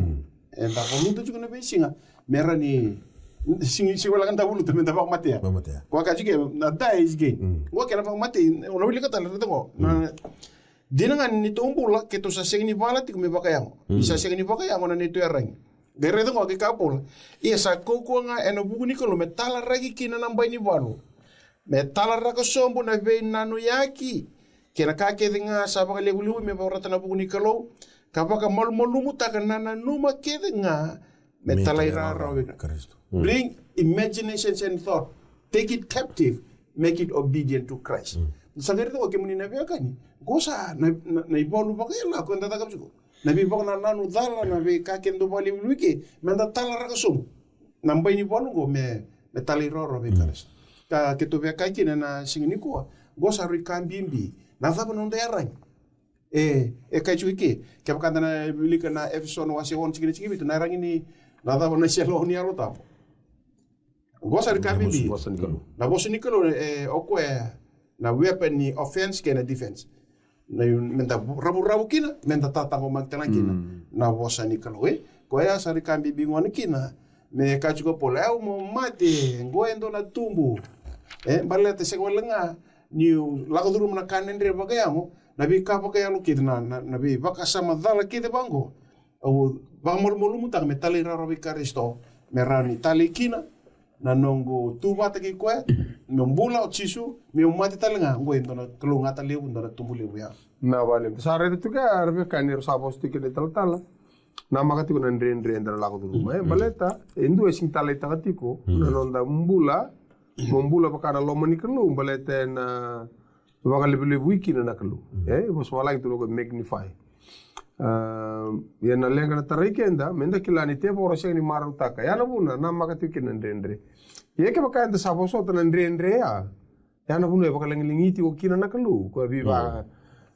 Eda valuta tiko na veisiga me rawa ni sigi, sigi wale ga da valuta me da vakamatea. Vakamatea. Koya ka tiko na die is gain. Qo kena vakamatei, o na wilika tale, raica qo. Na dina ga ni tou bula keitou sa sega ni vala tiko me vakayago. Ni sa sega ni vakayago na neitou iyaragi. Qai raica qo, qai kaya o Paula, ia sa kaukauwa ga ena vuku ni Kalou me talaraki kina na bai ni valu, me talaraka sobu na veinanuyaki kei na ka kece ga sa vakalevulevu me vakarota na vuku ni Kalou, ka vakamalumalumutaka na nanuma kece ga me talairawarawa vei Karisito. Bring imaginations and thought, take it captive, make it obedient to Christ. Sa qai raica qo kemuni na veiwekani, qo sa na, na, na ivalu vakayalo ko eda cakava tiko. Na veivakanananu cala, na veika keda dau vakalevulevu ke, me da talaraka sobu na bai ni valu qo me, me talairawarawa vei Karisito. Ka keitou via kaya kina na siga nikua, qo sa rui ka bibi. Na cava na noda iyaragi? E, e kai tiko i ke, kevaka da na wilika na Efeso na wase ono tikina tinivitu, na iyaragi ni, na cava na selo ni Yalo Tabu. Qo sa rui ka bibi. Na vosa ni Kalou, e, o koya na weapon ni offense kei na defense. Na, me da ravuravu kina, me da tataqomaki tale ga kina na vosa ni Kalou, e. Koya sa rui ka bibi gona kina, me kaya tiko o Paula, au mo mate, qo e dua na tubu. E, baleta sega wale ga niu lako curuma na ka dredre vakayago, na veika vakayalo kece, na, na, na veivakasama cala kece vaqo. Au vakamalumalumutaka me talairawarawa vei Karisito, me rawa ni talai kina na noqu tu vata kei koya, meu bula o Jisu, meu mate tale ga, qo e dua na kalougata levu, dua na tubu levu ya. Na vale, sa raica tu ga, era veiwekani era sa vosa tu kina italatala. Namaka tiko na dredre eda na lako curuma, e, baleta e dua e sega ni talaitaka tiko na noda bula, mo bula vaka na loma ni Kalou, baleta ena vakalevulevui kina na Kalou. E, vosa valagi tu na ko magnify. A, ia na leqa na tarai keda, me da kila ni tevoro sega ni marautaka. Ya na vuna namaka tiko kina na dredre. Ia kevaka eda sa vosota na dredre ya, ya na vuna e vakalagilagici tiko kina na Kalou. Ko a veiva,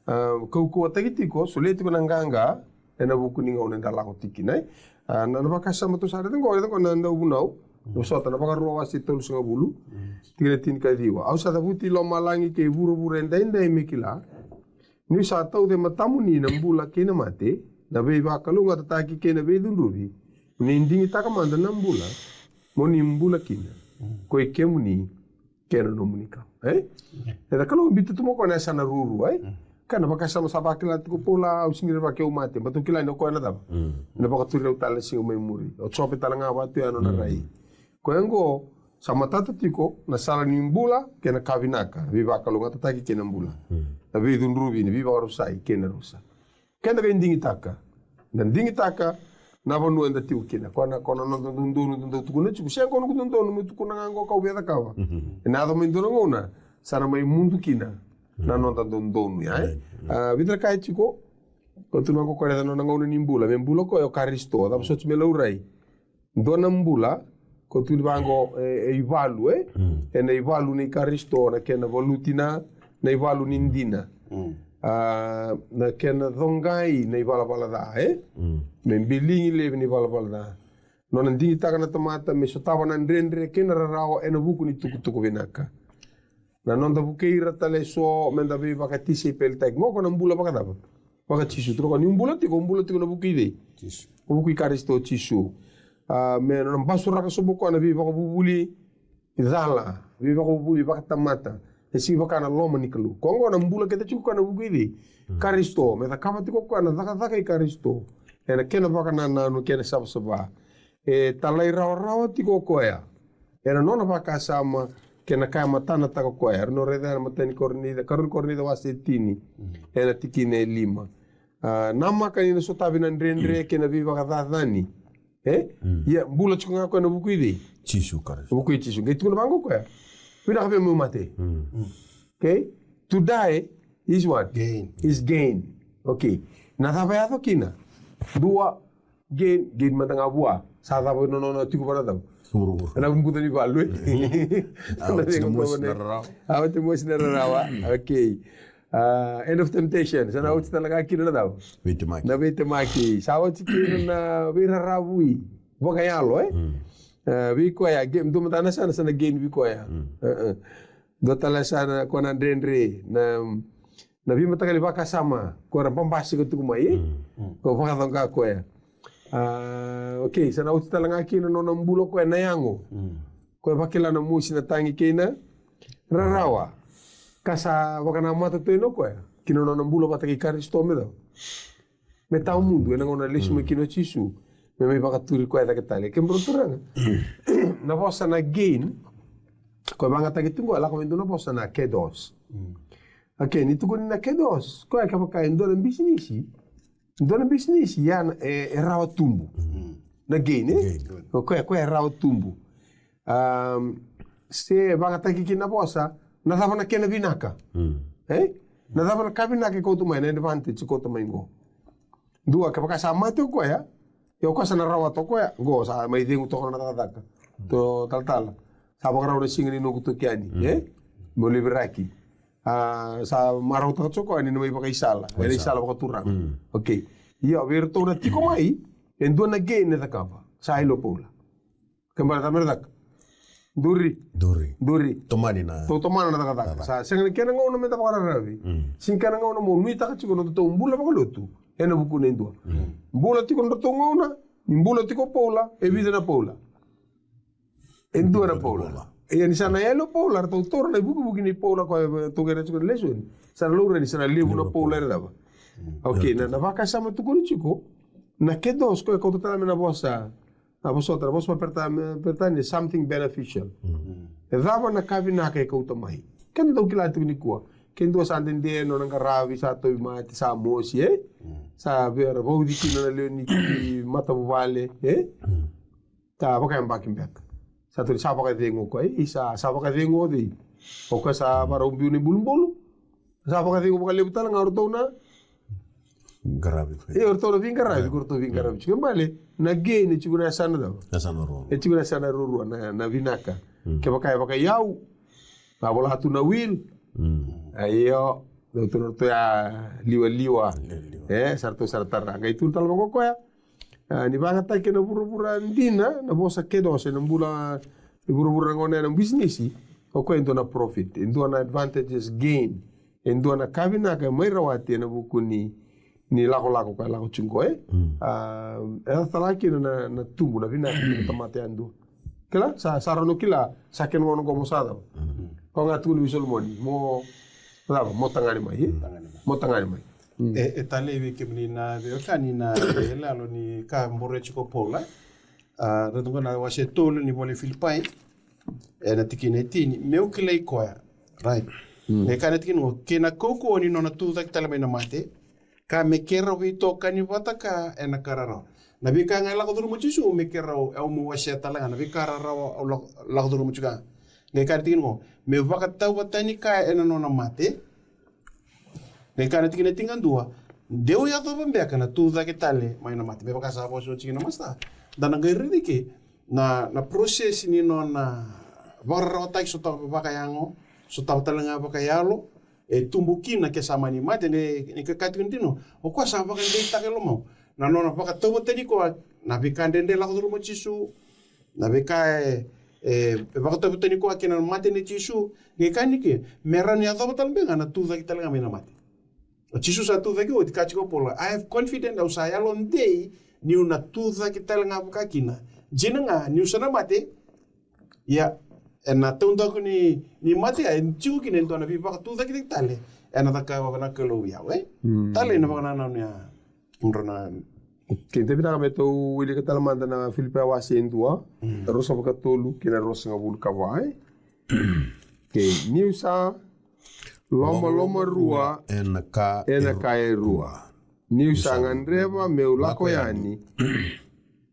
a, kaukauwataki tiko, solia tiko na qaqa ena vuku ni gauna eda lako tiko kina, e. A, na, na vakasama tou sa raica qo, raica qo na Dauvunau. Vosota na Vakarua wase tolusagavulu, tikina tinikaciwa. Au sa cavuti lomalagi kei vuravura edaidai me kila, niu sa tauca e matamuni na bula kei na mate, na veivakalougatataki kei na veicudruvi. Ni digitaka mada na bula, mo ni bula kina, ko i kemuni kei na nomuni Kalou. E? Eda Kalou biuta tu mai o koya na yasana ruarua, e? Ka na vakasama sa vakila tiko o Paula, au sega ni rawa ni keu mate, baleta au kila ni o koya na cava? Na vakaturi au tale na siga mai muri. O Jope tale ga vaka tu ya na nona rai. Koya qo, Sa matata tiko na sala ni bula kei na ka vinaka, veivakalougatataki kei na bula, na veicudruvi, na veivakarusai kei na rusa. Keda qai digitaka, da digitaka na vanua eda tiko kina. Ko na, ko na noda dodonu da dau tukuna tiko, sega, ko noqu dodonu meu tukuna ga qo kau via cakava. Ena yaco mai dua na gauna sa na mai mudu kina na noda dodonu ya, e? A, vica na ka e tiko. Ko tukuna qo, ko raica na nona gauna ni bula, me bula koya o Karisito, cava soti me laurai? Dua na bula, ko tukuni vaqo, e, e ivalu, e? Ena ivalu nei Karisito, na kena valuti na, na ivalu ni dina. A, na kena coqai na ivalavala ca, e? Me biligi laivi na ivalavala ca. Nona digitaka na tamata me sotava na dredre kei na rarawa ena vuku ni tukutuku vinaka. Na noda vukei ira tale eso meda veivakatisaipelitaki. Qo ko na bula vakacava? Vaka Jisu. Tukuna ko ni bula tiko, bula tiko na vuku i cei? Jisu. Na vuku i Karisito Jisu. A, me nona basuraka sobu koya na veivakavuvuli cala, veivakavuvuli vakatamata. E sega ni vaka na loma ni Kalou. Ko qo na bula kece tiko koya na vuku i cei? Karisito. Me cakava tiko koya na cakacaka i Karisito ena kena vakanananu kei na savasava. E talairawarawa tiko o koya ena nona vakasama kei na ka e matanataka o koya. Era na raica ena matai ni Korinica, karua ni Korinica wase tini, ena tikina e lima. A, namaka ni na sotavi na dredre kei na veivakacacani. E? Ia, bula tiko ga koya na vuku i cei? Jisu Karisito. Vuku i Jisu. Qai tukuna vaqo koya, vinaka vei au meu mate. Okay? To die is what? Gain. Is gain. Okay. Na cava e yaco kina? Dua, gain, gain mada ga vua. Sa cava na nona tiko vua na cava? Vuravura. Na buca ni valu, e? A, oti na mosi na rarawa. A, oti na mosi na rarawa. Okay. A, end of temptation. Sa na oti tale ga kina na cava? Veitemaki. Na veitemaki. Sa oti kina na veiraravui vakayalo, e? A, vei koya, gain, dua mada na yasana sa na gain vei koya. E, e. Dua tale sa na, ko na dredre, na, na veimataqali vakasama ko era babasika tiko mai, e? Ko vakacoqa koya. A, okay, sa na oti tale ga kina na nona bula koya na yago. Koya vakila na mosi, na tagi kei na rarawa. Ka sa vakanamata tu ena koya kina nona bula vata kei Karisito me cava? Me tawamudu, ena gauna lesu mai kina o Jisu me mai vakaturi koya cake tale. Kemudrau turaga, na vosa na gain, koya vagataki tu qo, e lako mai dua na vosa na kedos. Okay, ni tukuni na kedos, koya kevaka e dua na bisinisi, dua na bisinisi ya na, e, e rawa tubu. Na gain, e? Gain. O koya, koya e rawa tubu. Am, se vagataki kina na vosa, na cava na kena vinaka? E? Na cava na ka vinaka e kauta mai, na advantage e kauta mai qo? Dua, kevaka sa mate o koya, ia o koya sa na rawata o koya, qo sa mai cegu toka na cakacaka. To talatala. Sa vakarau na siga ni noqu toki yani, e? Meu liviraki. A, sa marautaka tiko o koya ni na mai vakaisala. Ena isala vakaturaga. Okay. Ia, vei iratou na tiko mai, e dua na gain e cakava. Sa yalo o Paula. Ke bale, tamere caka. Duri. Duri. Duri. Tomani na. Tou tomana na cakacaka. Sa sega ni kena gauna meda vakararavi. Sega ni kena gauna mo nuitaka tiko na nodatou bula vakalotu ena vukuna e dua. Bula tiko na nodatou gauna, ni bula tiko o Paula, e vica na Paula? E dua na Paula. Ia ni sa na yalo o Paula, ratou taura na ivukivuki ni Paula koya tou qai raica tiko na lesoni. Sa na laurai ni sa na levu na Paula era cava? Okay, na, na vakasama tukuni tiko, na kedos koya e kauta tale mai na vosa. Na vosota, na vosa vakaperitania, Peritania, something beneficial. E cava na ka vinaka e kauta mai? Keda dau kila tiko nikua. Ke dua sa dede nona qaravi, sa tauvimate, sa mosi, e? Sa via vauci kina na lewe ni matavuvale, e? Sa vakayabaki beka. Sa tukuni sa vakacegu o koya, e, sa, sa vakacegu o cei? O koya sa varau biu na ibulubulu. Sa vakacegu vakalevu tale ga o ratou na qaravi. E, o ratou na veiqaravi, ko ratou veiqaravi. Tiko e bale, na gain e tiko na yasana cava? Yasana ruarua. E tiko na yasana ruarua, na, na vinaka. Kevaka e vakaiyau, na vola tu na will. Io, ratou na ratou ya liwaliwa. Liwaliwa. E, sa ratou sa ra tara. Qai tu tale vaka o koya. A, ni vagataki ena vuravura dina, na vosa kedos, ena bula ni vuravura gona ena bisinisi, o koya e dua na profit, e dua na advantages gain, e dua na ka vinaka e mai rawati ena vuku ni, ni lakolako ka lako tiko, e? A, e tala kina na, na tubu, na vinaka ni tamata yadua. Kila, sa, sa rau kila, sa kena gauna qo mo sa cava. Ko ga tukuna vei Solomoni, mo, cava, mo tagane mai, e? Tagane mai. Mo tagane mai. E, e talei vei kemuni na veiwekani na iyaloyalo ni ka boro tiko o Paula. A, raica qo na wase tolu ni vola i Filipai. E na tikina e tini, meu kilai koya. Right. Mm. Qai kaya na tikina qo, kei na kaukauwa ni nona tucake tale mai na mate, ka me keirau veitokani vata kaya e na ka rarawa. Na veika ga e lako curuma o Jisu me keirau, au meu wasea tale ga na veika rarawa au lako, lako curuma tiko ga. Qai kaya na tikina qo, meu vakatauvatani kaya e na nona mate. Qai kaya na tikina tinikadua, deu yacova beka na tucake tale mai na mate. Me vaka sa vosa oti kina na masta, da na qai raica ke na, na process ni nona vakararawataki sotava vakayago, sotava tale ga vakayalo, e tubu kina ke sa mani mate, ni, ni ka kaya tiko ni dina, o koya sa vakadeitaka e lomau. Na nona vakatauvatani koya na veika dredre lako curuma o Jisu, na veika e, e, e vakatauvatani koya kei na mate nei Jisu, qai kaya ni ke, me rawa ni yacova tale beka ga na tucake tale ga mai na mate. O Jisu sa tucake oti, kaya tiko o Paula, I have confident, au sa yalodei niu na tucake tale ga vaka kina. Dina ga niu sa na mate, ia, e na taudaku ni, ni mate, e tiko kina e dua na veivakatucaketaki tale e na cakava na Kalou i au, e? Mm. Tale na vakanananu ya. Drau na. Ke da vinaka me tou wilika tale mada na Filipai wase e dua, mm, ruasagavulu ka tolu kei na ruasagavulu ka va, e? Ke niu sa lomaloma rua e na ka e rua. Niu sa gadreva meu lako yani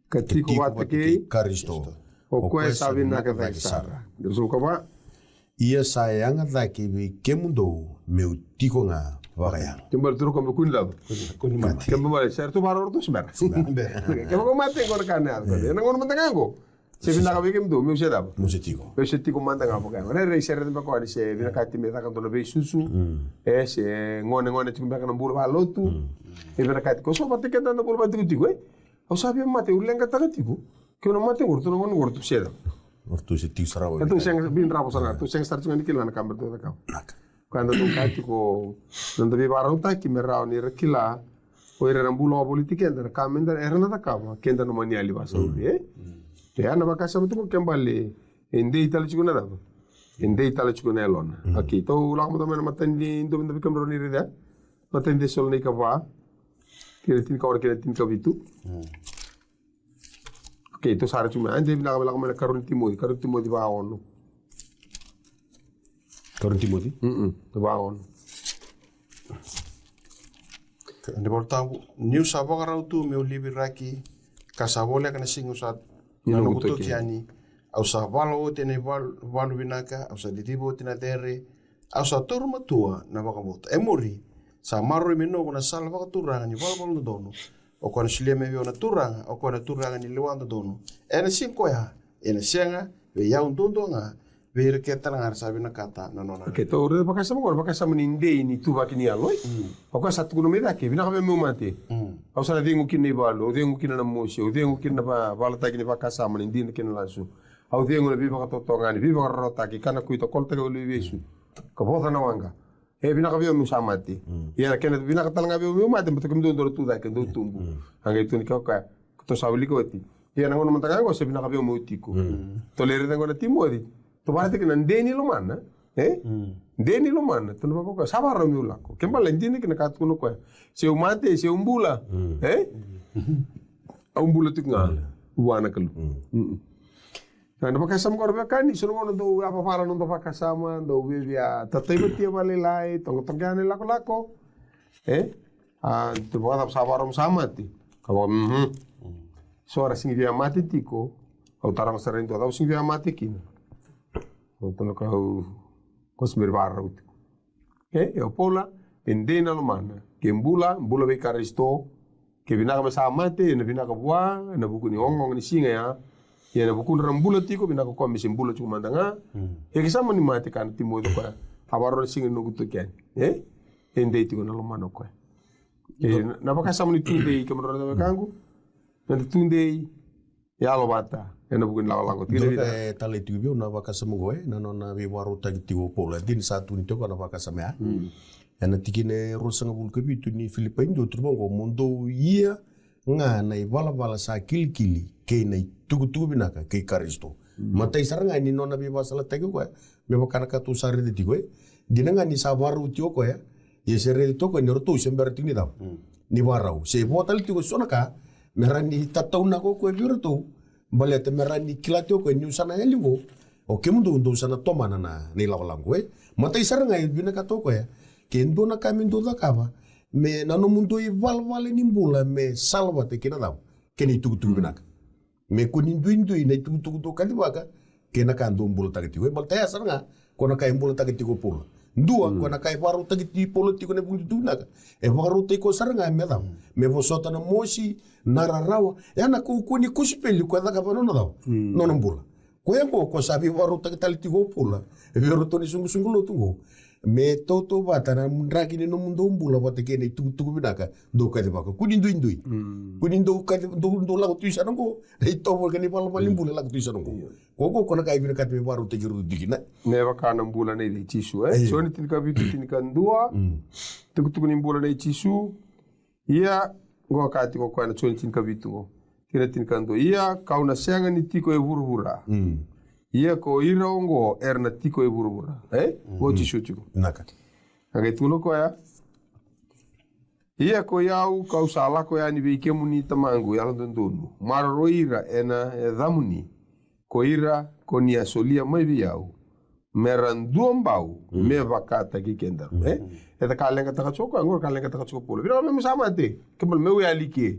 ka tiko vata kei Karisito. O koya sa vinaka cake sara. Ruasagavulu ka va. Ia sa yaga cake vei kemudou meu tiko ga vakayago. Kemudou tiko me kua ni cava? Kua ni mate. Kemudou mate, sa ratou vakarau ratou se bera. Kemudou mate qo na ka na yaco. E na gauna mada ga qo. Se vinaka vei kemudou meu se cava? Meu se tiko. Meu se tiko mada ga vakayago. Rairai se raica beka ni se vinakati me caka dua na veisusu. Mm. E se gonegone tiko beka na bula vakalotu. Mm. E vinakati ko so vata keda na bula vakatikotiko, e? Au sa via mate, au leqataka tiko. Keu na mate qo, ratou na gone qo, ratou se cava? Ratou se tiko sara. Ratou sega, vindrava sara, ratou sega sara tiko ni kila na ka me ratou cakava. Naka. Koya da tou kaya tiko, na noda veivakarautaki me rawa ni ra kila o ira era bula wavoliti keda, na ka me da, era na cakava, keda na mani yali vasauri, e? Ia na vakasama tiko ke bale, e dei tale tiko na cava? E dei tale tiko na yalona. Okei, tou lako mada mai na matai ni dua mada vei kemudrau ni raica. Matai ni Cesalonaika va, kei na tinikaono kei na tinikavitu. Okei, tou sa raica tiko mai. Eda vinaka me lako mai na karua ni Timoci, karua ni Timoci vaono. Karua ni Timoci? Mm-mm, vaono. Ni vola tabu, niu sa vakarau tu meu liviraki, ka sa voleka na siga au sa noqu toki yani. Au sa vala oti ena ivalu vinaka, au sa ciciva oti na cere, au sa taura matua na vakabauta. E muri, sa maroroi me noqu na sala vakaturaga ni valavala dodonu. O koya na solia mai vei au na Turaga, o koya na Turaga ni lewa dodonu. Ena siga koya, ena sega vei au duadua ga, vei ira kece tale ga era sa vinakata na nona. Okei, tou raica vakasama qo, vakasama ni dei ni tuvaki ni yalo, e? Mm. O koya sa tukuna mai cake, vinaka vei au meu mate. Mm. Au sa na cegu kina na ivalu, au cegu kina na mosi, au cegu kina na va-, valataki ni vakasama ni dina kei na lasu. Au cegu na veivakatotogani, veivakararawataki, kana kuita, kolotaki au lewe i vesu. Ka voca na waqa. E vinaka vei au meu sa mate. Mm. Ia na kena vinaka tale ga vei au meu mate, baleta kemudou dou tu cake, dou tubu. Mm. A qai tukuni kina o koya, tou sa wilika oti. Ia na gauna mada ga qo se vinaka vei au meu tiko. Mm. Tou lai raica qo na Timoci. Tou vakaraica kina na dei ni lomana. E? Mm. Dei ni lomana. Tou na vaka o koya, sa vakarau meu lako. Ke bale dina kina ka tukuna o koya. Se au mate, se au bula. Mm. E? Au bula tiko ga. Bula. Vua na Kalou. Mm. Mm. Na, na vakasama qo na veiwekani, so na gauna dou yavavara na noda vakasama, dou via, via tataivatia vakalailai, toqatoqa na ilakolako. E? A, dou vakacava, sa vakarau sa mate. Ka vaka, mhm. So era sega ni via mate tiko, au taroga sara e dua, cava au sega ni via mate kina? Au tale ka au, ko se bera ni vakarau tiko. E, e o Paula, e dei na lomana. Ke bula, bula vei Karisito. Ke vinaka me sa mate, ena vinaka vua, ena vuku ni ogaoga ni siga ya. Ia ena vukudra na bula tiko, vinaka o koya me se bula tiko mada ga. Mm. Ia ke sa mani mate, kaya na Timoci o koya, a vakarau na siga ni noqu toki yani. E? E dei tiko na lomana o koya. E, na, na vakasama ni tudei, kemudrau na wekaqu. Na tudei, yalo vata ena vuku ni lakolako. Dua ka e talai tiko vei au na vakasama oqo, e, na nona veivakarautaki tiko o Paula. E dina sa tukuni tiko na vakasama ya. Mm. Ena tikina e ruasagavulu ka vitu ni Filipai dua, tukuna vaqo, mo dou ia ga na ivalavala sa kilikili kei na itukutuku vinaka kei Karisito. Mm. Matai sara ga ni nona veivakasalataki o koya, me vaka na ka tou sa raica tiko, e. Dina ga ni sa vakarau tiko o koya, ia se raici tiko o koya ni ratou se bera tiko ni cava? Mm. Ni vakarau. Se vo tale tiko eso na ka, me rawa ni tataunaka o koya vei iratou, baleta me rawa ni kila tiko o koya niu sa na yali qo, O kemudou dou sa na tomana na, na ilakolako, e? Matai sara ga e vinakata o koya ke dua na ka me dou cakava, me na nomudou ivalavala ni bula me sala vata kei na cava? Kei na itukutuku vinaka. Me kua ni duidui na itukutuku dou kacivaka kei na ka dou bulataka tiko. E baleta ya sara ga ko na ka e bulataka tiko o Paula. Dua, ko na ka e vakarautaki tiko o Paula tiko na vuku ni itukutuku vinaka. E vakarautaki koya sara ga me cava? Me vosota na mosi, na rarawa. Ya na kaukauwa ni kosipeli ko e cakava na nona cava? Nona bula. Koya qo ko sa veivakarautaki tale tiko o Paula vei iratou na isoqosoqo lotu qo. Me tautauvata na draki ni nomudou bula vata kei na itukutuku vinaka dou kacivaka. Kua ni duidui. Kua ni dou kaci, dou, dou lako tu i sana qo. Na itovo kei na ivalavala ni bula e lako tu i sana qo. Ko qo ko na ka e vinakata me vakarautaki iratou tiko kina. Me vaka na bula nei Jisu, e? Joni tinikavitu, tinikadua. Tukutuku ni bula nei Jisu. Ia, qo ka tiko koya na Joni tinikavitu qo. Kei na tinikadua. Ia, ka'u na sega ni tiko e vuravura. Ia ko ira oqo era na tiko e vuravura. E? Qo Jisu tiko. Vinaka. A qai tukuna koya. Ia ko i au ka'u sa lako yani vei kemuni Tamaqu yalododonu. Maroroi ira ena yacamuni. Ko ira ko ni a solia mai vei au. Me ra duabau, me vakataki kedaru. E? E ta ka leqataka tiko koya, qo ka leqataka tiko o Paula. Vinaka me mu sa mate, kemudou meu yali ke.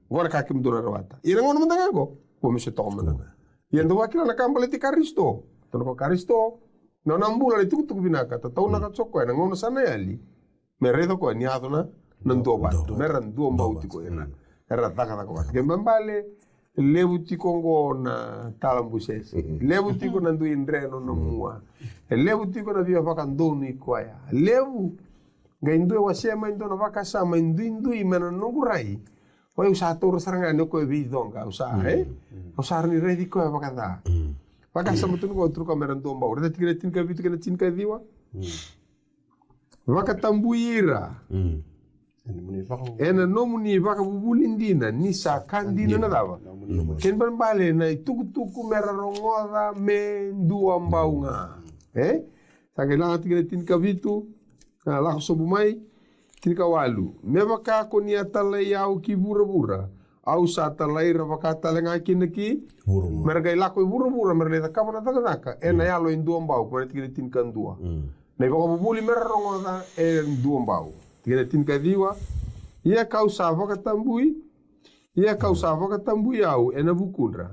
Qo na ka kemudou na rawata. Ia na gauna mada ga qo, qo me se toka mada ga. Ia dou vakila na ka baleti Karisito. Tona ko Karisito, na nona bula na itukutuku vinaka, tataunaka tiko koya, na gauna sa na yali. Me raica koya ni yaco na, na duavata. Me ra duabau tiko ira. Era cakacaka vata. Ke babale, levu tiko qo na talabusese. Levu tiko na dui dreno na mua. E levu tiko na via vakadonui koya. Levu. Qai dua e wasea mai dua na vakasama e duidui mai na noqu rai. Oi, au sa taura sara ga ni o koya veicoqa, au sa, e? Au sa rawa ni raici koya vakaca. Vakasama tu ni koya, turu koya me ra duabau. Raica tikina tinikavitu kei na tinikaciwa. Vakatabui ira. Ena nomuni vakavuvuli dina, ni sa ka dina na cava? Kena ibalebale na itukutuku me ra rogoca me duabau ga. E? Sa qai laga tikina tinikavitu, a, lako sobu mai, tinikawalu. Me vaka ko ni a talai au ki vuravura, au sa talai ira vaka tale ga kina ki. Vuravura. Me ra qai lako i vuravura, me ra lai cakava na cakacaka, ena yalo e duabau, ko na tikina tinikadua. Na ivakavuvuli me ra rogoca e duabau. Tikina tinikaciwa, ia ka'u sa vakatabui, ia ka'u sa vakatabui au ena vukudra,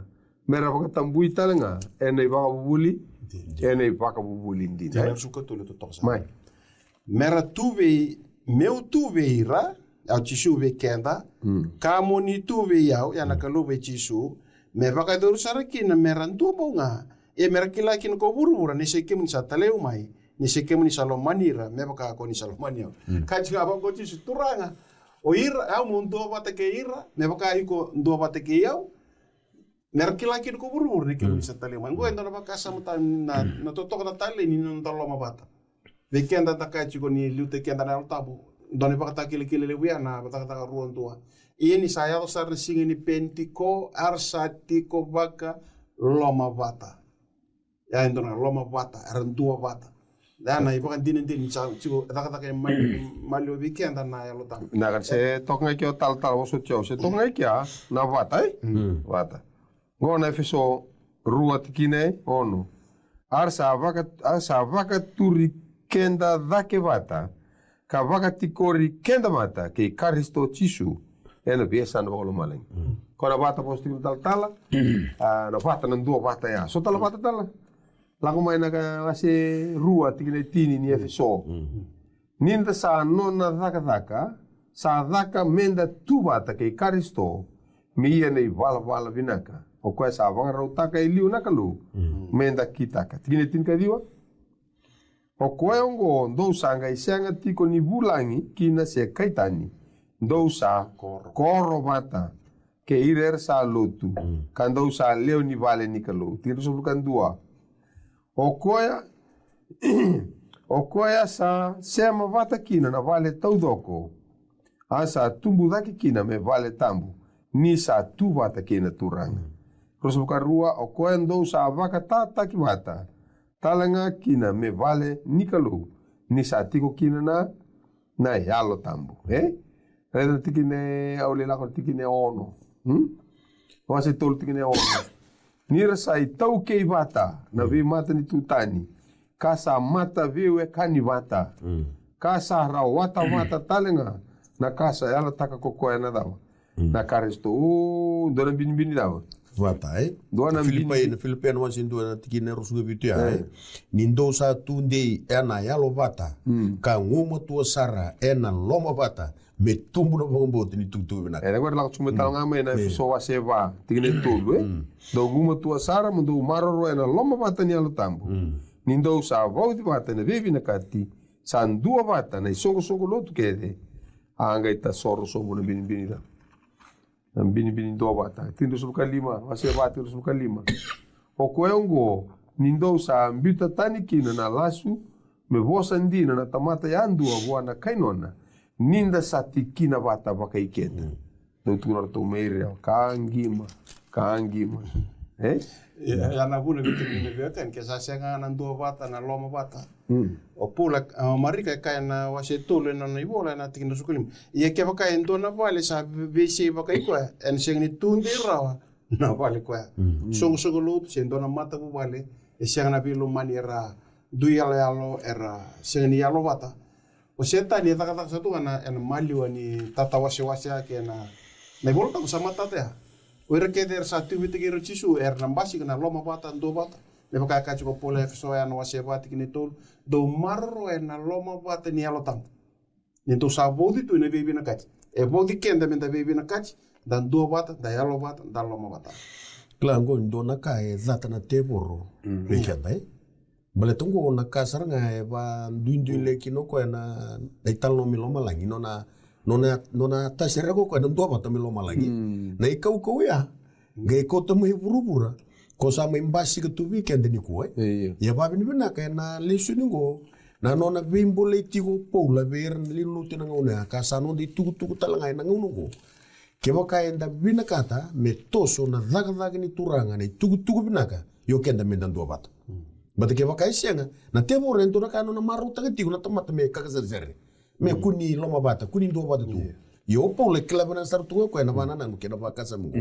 me ra vakatabui tale ga ena ivakavuvuli, ena ivakavuvuli dina. Mai. Me ra tu vei, meu tu vei ira, au Jisu vei keda, ka mo ni tu vei au, ia na Kalou vei Jisu, me vakayacori sara kina me ra duabau ga, ia me ra kila kina ko vuravura, ni se kemuni sa talai au mai, ni se kemuni sa lomani ira, me vaka ko ni sa lomani au. Ka tiko ga vaka ko Jisu, Turaga, o ira, au mo duavata kei ira, me vaka iko duavata kei au, me ra kila kina ko vuravura ni kemuni sa talai au mai. Qo e dua na vakasama tale na, na totoka na talei ni noda lomavata. Vei keda da kaya tiko ni liutaki keda na Yalo Tabu. Dua na ivakatakilakila levu ya na Cakacaka rua dua. Ia ni sa yaco sara na siga ni Penitiko, era sa tiko vakalomavata. Ya e dua na lomavata, era duavata. Ya na ivakadinadina ni sa tiko cakacaka e maliwa vei keda na Yalo Tabu. Na ka se toka ga i kea o talatala, vosoti au, se toka ga i kea na vata, e? Vata. Qo na Efeso rua tikina e ono. A ra sa vaka, a ra sa vakaturi keda cake vata, ka vakatikori keda mata kei Karisito Jisu ena veiyasana vakalomalagi. Ko na vata vosa tiko na talatala, a, na vata na duavata ya. So tale vata tale. Lako mai na ka wase rua tikina e tini ni Efeso. Ni da sa nona cakacaka, sa caka me da tu vata kei Karisito, me ia na ivalavala vinaka. O koya sa vakarautaka e liu na Kalou, me da kitaka. Tikina e tinikaciwa. O koya oqo dou sa qai sega tiko ni vulagi kina se kai tani. Dou sa koro vata kei ira era sa lotu, ka dou sa lewe ni vale ni Kalou. Tikina ruasagavulu ka dua. O koya, o koya sa sema vata kina na vale taucoko, a sa tubu cake kina me vale tabu, ni sa tu vata kei na Turaga. Ruasagavulu ka rua, o koya dou sa vakatataki vata tale ga kina me vale ni Kalou, ni sa tiko kina na, na Yalo Tabu. E? Raica na tikina e, au lai lako na tikina e ono. Hmm? Wase tolu tikina e ono. Ni ra sa itaukei vata na veimatanitu tani, ka sa mata veiwekani vata, ka sa rawata vata tale ga na ka sa yalataka ko koya na cava? Na Karisito. O, dua na binibini cava? Vata, e? Dua na Filipai, bini- na Filipai na wase dua na tikina e ruasagavulu ka vitu ya, e? Ni dou sa tudei ena yalo vata, ka gumatua sara ena loma vata, me tubu na vakabauta ni tukutuku vinaka. E, na koya lako tiko mai tale ga mai na Efeso wase va, tikina e tolu, e? Dou gumatua sara, mo dou maroroya ena loma vata ni Yalo Tabu. Ni dou sa vauci vata ena veivinakati, sa dua vata na isoqosoqo lotu kece, a qai tasoro sobu na binibini ca. Na binibini dua vata. Tikina ruasagavulu ka lima, wase va, tikina ruasagavulu ka lima. O koya oqo, ni dou sa biuta tani kina na lasu, me vosa dina na tamata yadua vua na kai nona, ni da sa tikina vata vakai keda. Dou tukuna ratou mai Rewa, ka qima, ka qima. E? Ia, ia na vuna vei kemuni na veiwekani, ke sa sega na dua vata, na loma vata. O Paula, a, Marika e kaya na wase tolu ena nona ivola ena tikina ruasagavulu ka lima. Ia kevaka e dua na vale sa ve-, veisei vakai koya, ena sega ni tudei rawa na vale koya. Soqosoqo lotu se dua na matavuvale, e sega na veilomani era dui yaloyalo, era sega ni yalo vata. O Setani e cakacaka sa tu ga na, ena maliwa ni tatawasewase ya kei na, na iVola Tabu sa matata ya. O ira kece era sa tiko vata kei ira o Jisu, era na basika na loma vata, dua vata. Me vaka e kaya tiko o Paula e Efeso ya na wase va tikina e tolu, dou maroroya ena loma vata ni Yalo Tabu. Ni dou sa vauci tu ena veivinakati. E vauci keda me da veivinakati, da dua vata, da yalo vata, da loma vata. Kila qo ni dua na ka e cata na tevoro vei keda, e? Baleta qo na ka sara ga e vaduiduile kina o koya na, na italanoa mai lomalagi, nona, nona, nona tasere ko koya na dua vata mai lomalagi. Na ikaukau ya, qai kauta mai vuravura, ko sa mai basika tu vei keda nikua, e? Io. Ia vavinavinaka ena lesoni qo, na nona veibolei tiko o Paula vei ira na lewe ni lotu ena gauna ya, ka sa noda itukutuku tale ga ena gauna qo. Kevaka eda vinakata me toso na cakacaka ni Turaga na itukutuku vinaka, io keda me da dua vata. Baleta kevaka e sega, na tevoro e dua na ka nona marautaka tiko na tamata me kakaseresere. Me kua ni loma vata, kua ni dua vata tu. Io o Paula e kila vinaka sara tu ga o koya na vakanananu kei na vakasama qo.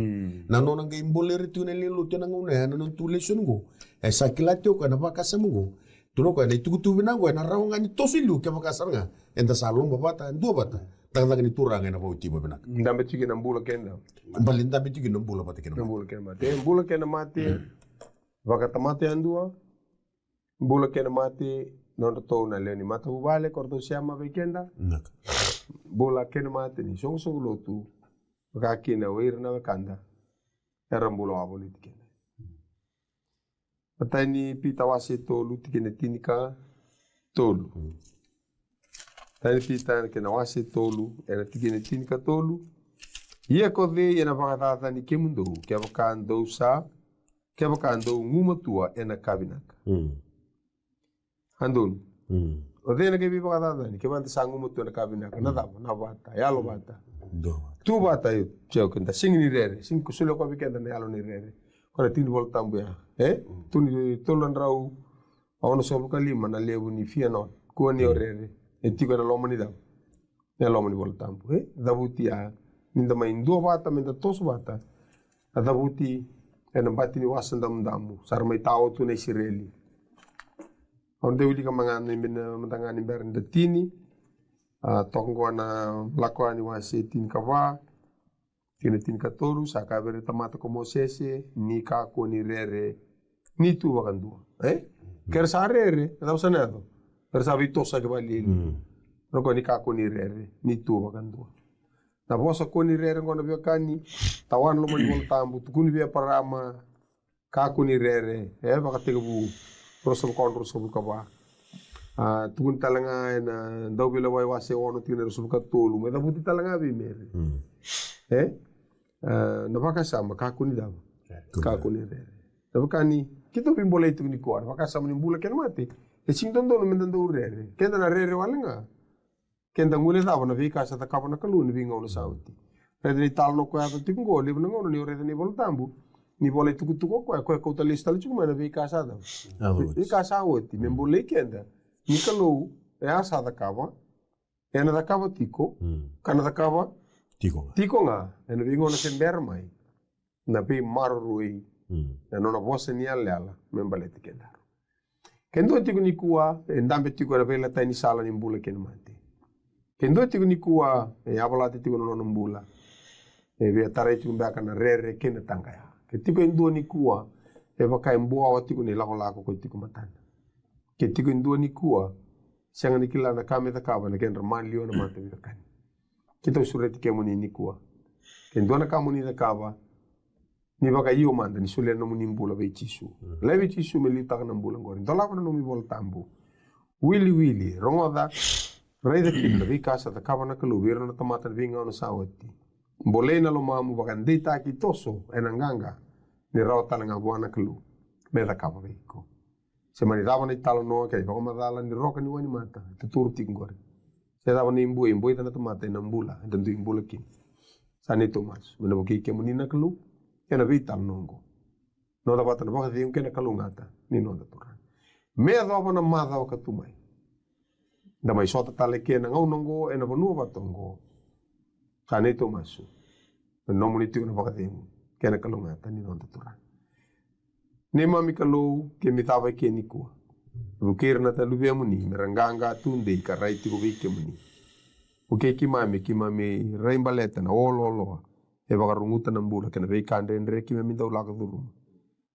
Na nona qai bolei ira tiko na lewe ni lotu ena gauna ya, na nona tu lesoni qo. E sa kila tiko o koya na vakasama qo. Tukuna o koya na itukutuku vinaka qo ena rawa ga ni toso i liu kevaka sara ga eda sa loma vata, dua vata. Cakacaka ni Turaga ena vauci mai vinaka. Dabe tiko na bula kei na. Baleta dabe tiko na bula vata kei na. Na bula kei na mate. E, bula kei na mate. Vakatamata yadua. Bula kei na mate, nodratou na lewe ni matavuvale, ko ratou sema vei keda. Bula kei na mate ni soqosoqo lotu. Vaka kina o ira na wekada era bula wavoliti keda. Matai ni Pita wase tolu, tikina tinikatolu. Matai ni Pita kena wase tolu, ena tikina tinikatolu. Ia ko cei ena vakacacani kemudou, kevaka dou sa, kevaka dou gumatua ena ka vinaka. A donu. O cei ena qai veivakacacani, kevaka da sa gumatua ena ka vinaka, na cava, na vata, yalo vata. Tu vata, io, tiko keda, sega ni rere, sega ni ko solia koya vei keda na yalo ni rere. Ko na tiki ni Vola Tabu ya, e? Tu ni tolu na drau, onosagavulu ka lima na levu ni fear not. Kua ni o rere. E tiko ena loma ni cava? Ena loma ni Vola Tabu, e? Cavuti ya. Ni da mai dua vata, me da toso vata. A cavuti ena bati ni Wasa Damudamu. Sa ra mai tao tu na Isireli. Au dau wilika mai ga na bera, mada ga ni bera ni da tini. A, toka qo na Lako Yani wase tinikava. Tikina tinikatolu, sa kaya vei ira na tamata ko Mosese, ni kakua ni rere, ni tu vakadua. E? Ke ra sa rere, na cava sa na yaco? Era sa veitosaki vakalialia. Ra kaya ni kakua ni rere, ni tu vakadua. Na vosa kua ni rere qo na veiwekani, tawa na loma ni Vola Tabu, tukuni vei Eparama, kakua ni rere, e, Vakatekivu ruasagavulu ka ono, ruasagavulu ka va. A, tukuni tale ga ena Dauveilailai wase ono tikina ruasagavulu ka tolu, me cavuti tale ga vei Meri. E? A, na vakasama, kakua ni cava? Kakua ni rere. Na vaka ni, keitou veibolei tiko nikua, na vakasama ni bula kei na mate. E sega ni dodonu me da dau rere. Keda na rere wale ga. Keda guilecava na veika sa cakava na Kalou ena veigauna sa oti. Raica na italanoa ko yaco tiko qo, levu na gauna ni o raica na iVola Tabu, ni vola itukutuku o koya, koya kauta lesu tale tiko mai na veika sa cava? Veika sa oti, me bolei keda ni Kalou e a sa cakava, ena cakava tiko, ka na cakava tiko ga ena veigauna se bera mai na veimaroroi Na nona vosa ni yalayala me baleti kedaru. Ke dua tiko nikua e dabe tiko ena veilatai ni sala ni bula kei na mate. Ke dua tiko nikua e yavalata tiko na nona bula, e via tarai tiko beka na rere kei na taqaya. Ke tiko e dua nikua e vaka e buawa tiko na ilakolako ko tiko matana. Ke tiko e dua nikua sega ni kila na ka me cakava na kedra maliwa na mata veiwekani. Keitou sureti kemuni nikua. Ke dua na ka moni cakava, ni vakaio mada ni solia na nomuni bula vei Jisu. Laivi Jisu me liutaka na bula oqori. Dolava na nomu iVola Tabu. Wiliwili, rogoca, raica kina na veika sa cakava na Kalou vei ira na tamata na veigauna sa oti. Bolei na lomamu, vakadeitaki, toso ena qaqa, ni rawa tale ga vua na Kalou me cakava vei iko. Se mani cava na italanoa kei na ivakamacala ni roka ni wainimata e tuturu tiko oqori. Se cava na iboi e boica na tamata ena bula eda dui bula kina. Sa neitou masu me na vukei kemuni na Kalou ena veitalanoa oqo. Noda vata na vakacegu kei na kalougata ni noda Turaga. Me yacova na macawa ka tu mai, da mai sota tale ke na gauna oqo ena vanua vata oqo. Sa neitou masu me nomuni tiko na vakacegu kei na kalougata ni noda Turaga. Neimami Kalou, keimami cava eke nikua. Vukei ira na luvemuni me ra qaqa tudei ka rai tiko vei kemuni. Vukei keimami, keimami rai baleta na olooloa e vakaruguta na bula kei na veika dredre keimami dau lako curuma.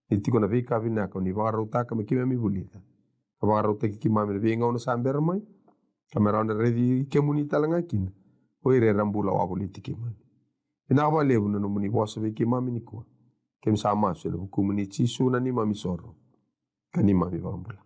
Ni tiko na veika vinaka o ni vakarautaka me keimami vulica, ka vakarautaki keimami na veigauna sa bera mai, ka me rawa ni raici kemuni tale ga kina o ira era bula wavoliti keimami. Vinaka vakalevu na nomuni vosa vei keimami nikua. Keimami sa masu ena vukumuni Jisu na neimami isoro ka neimami ivakabula.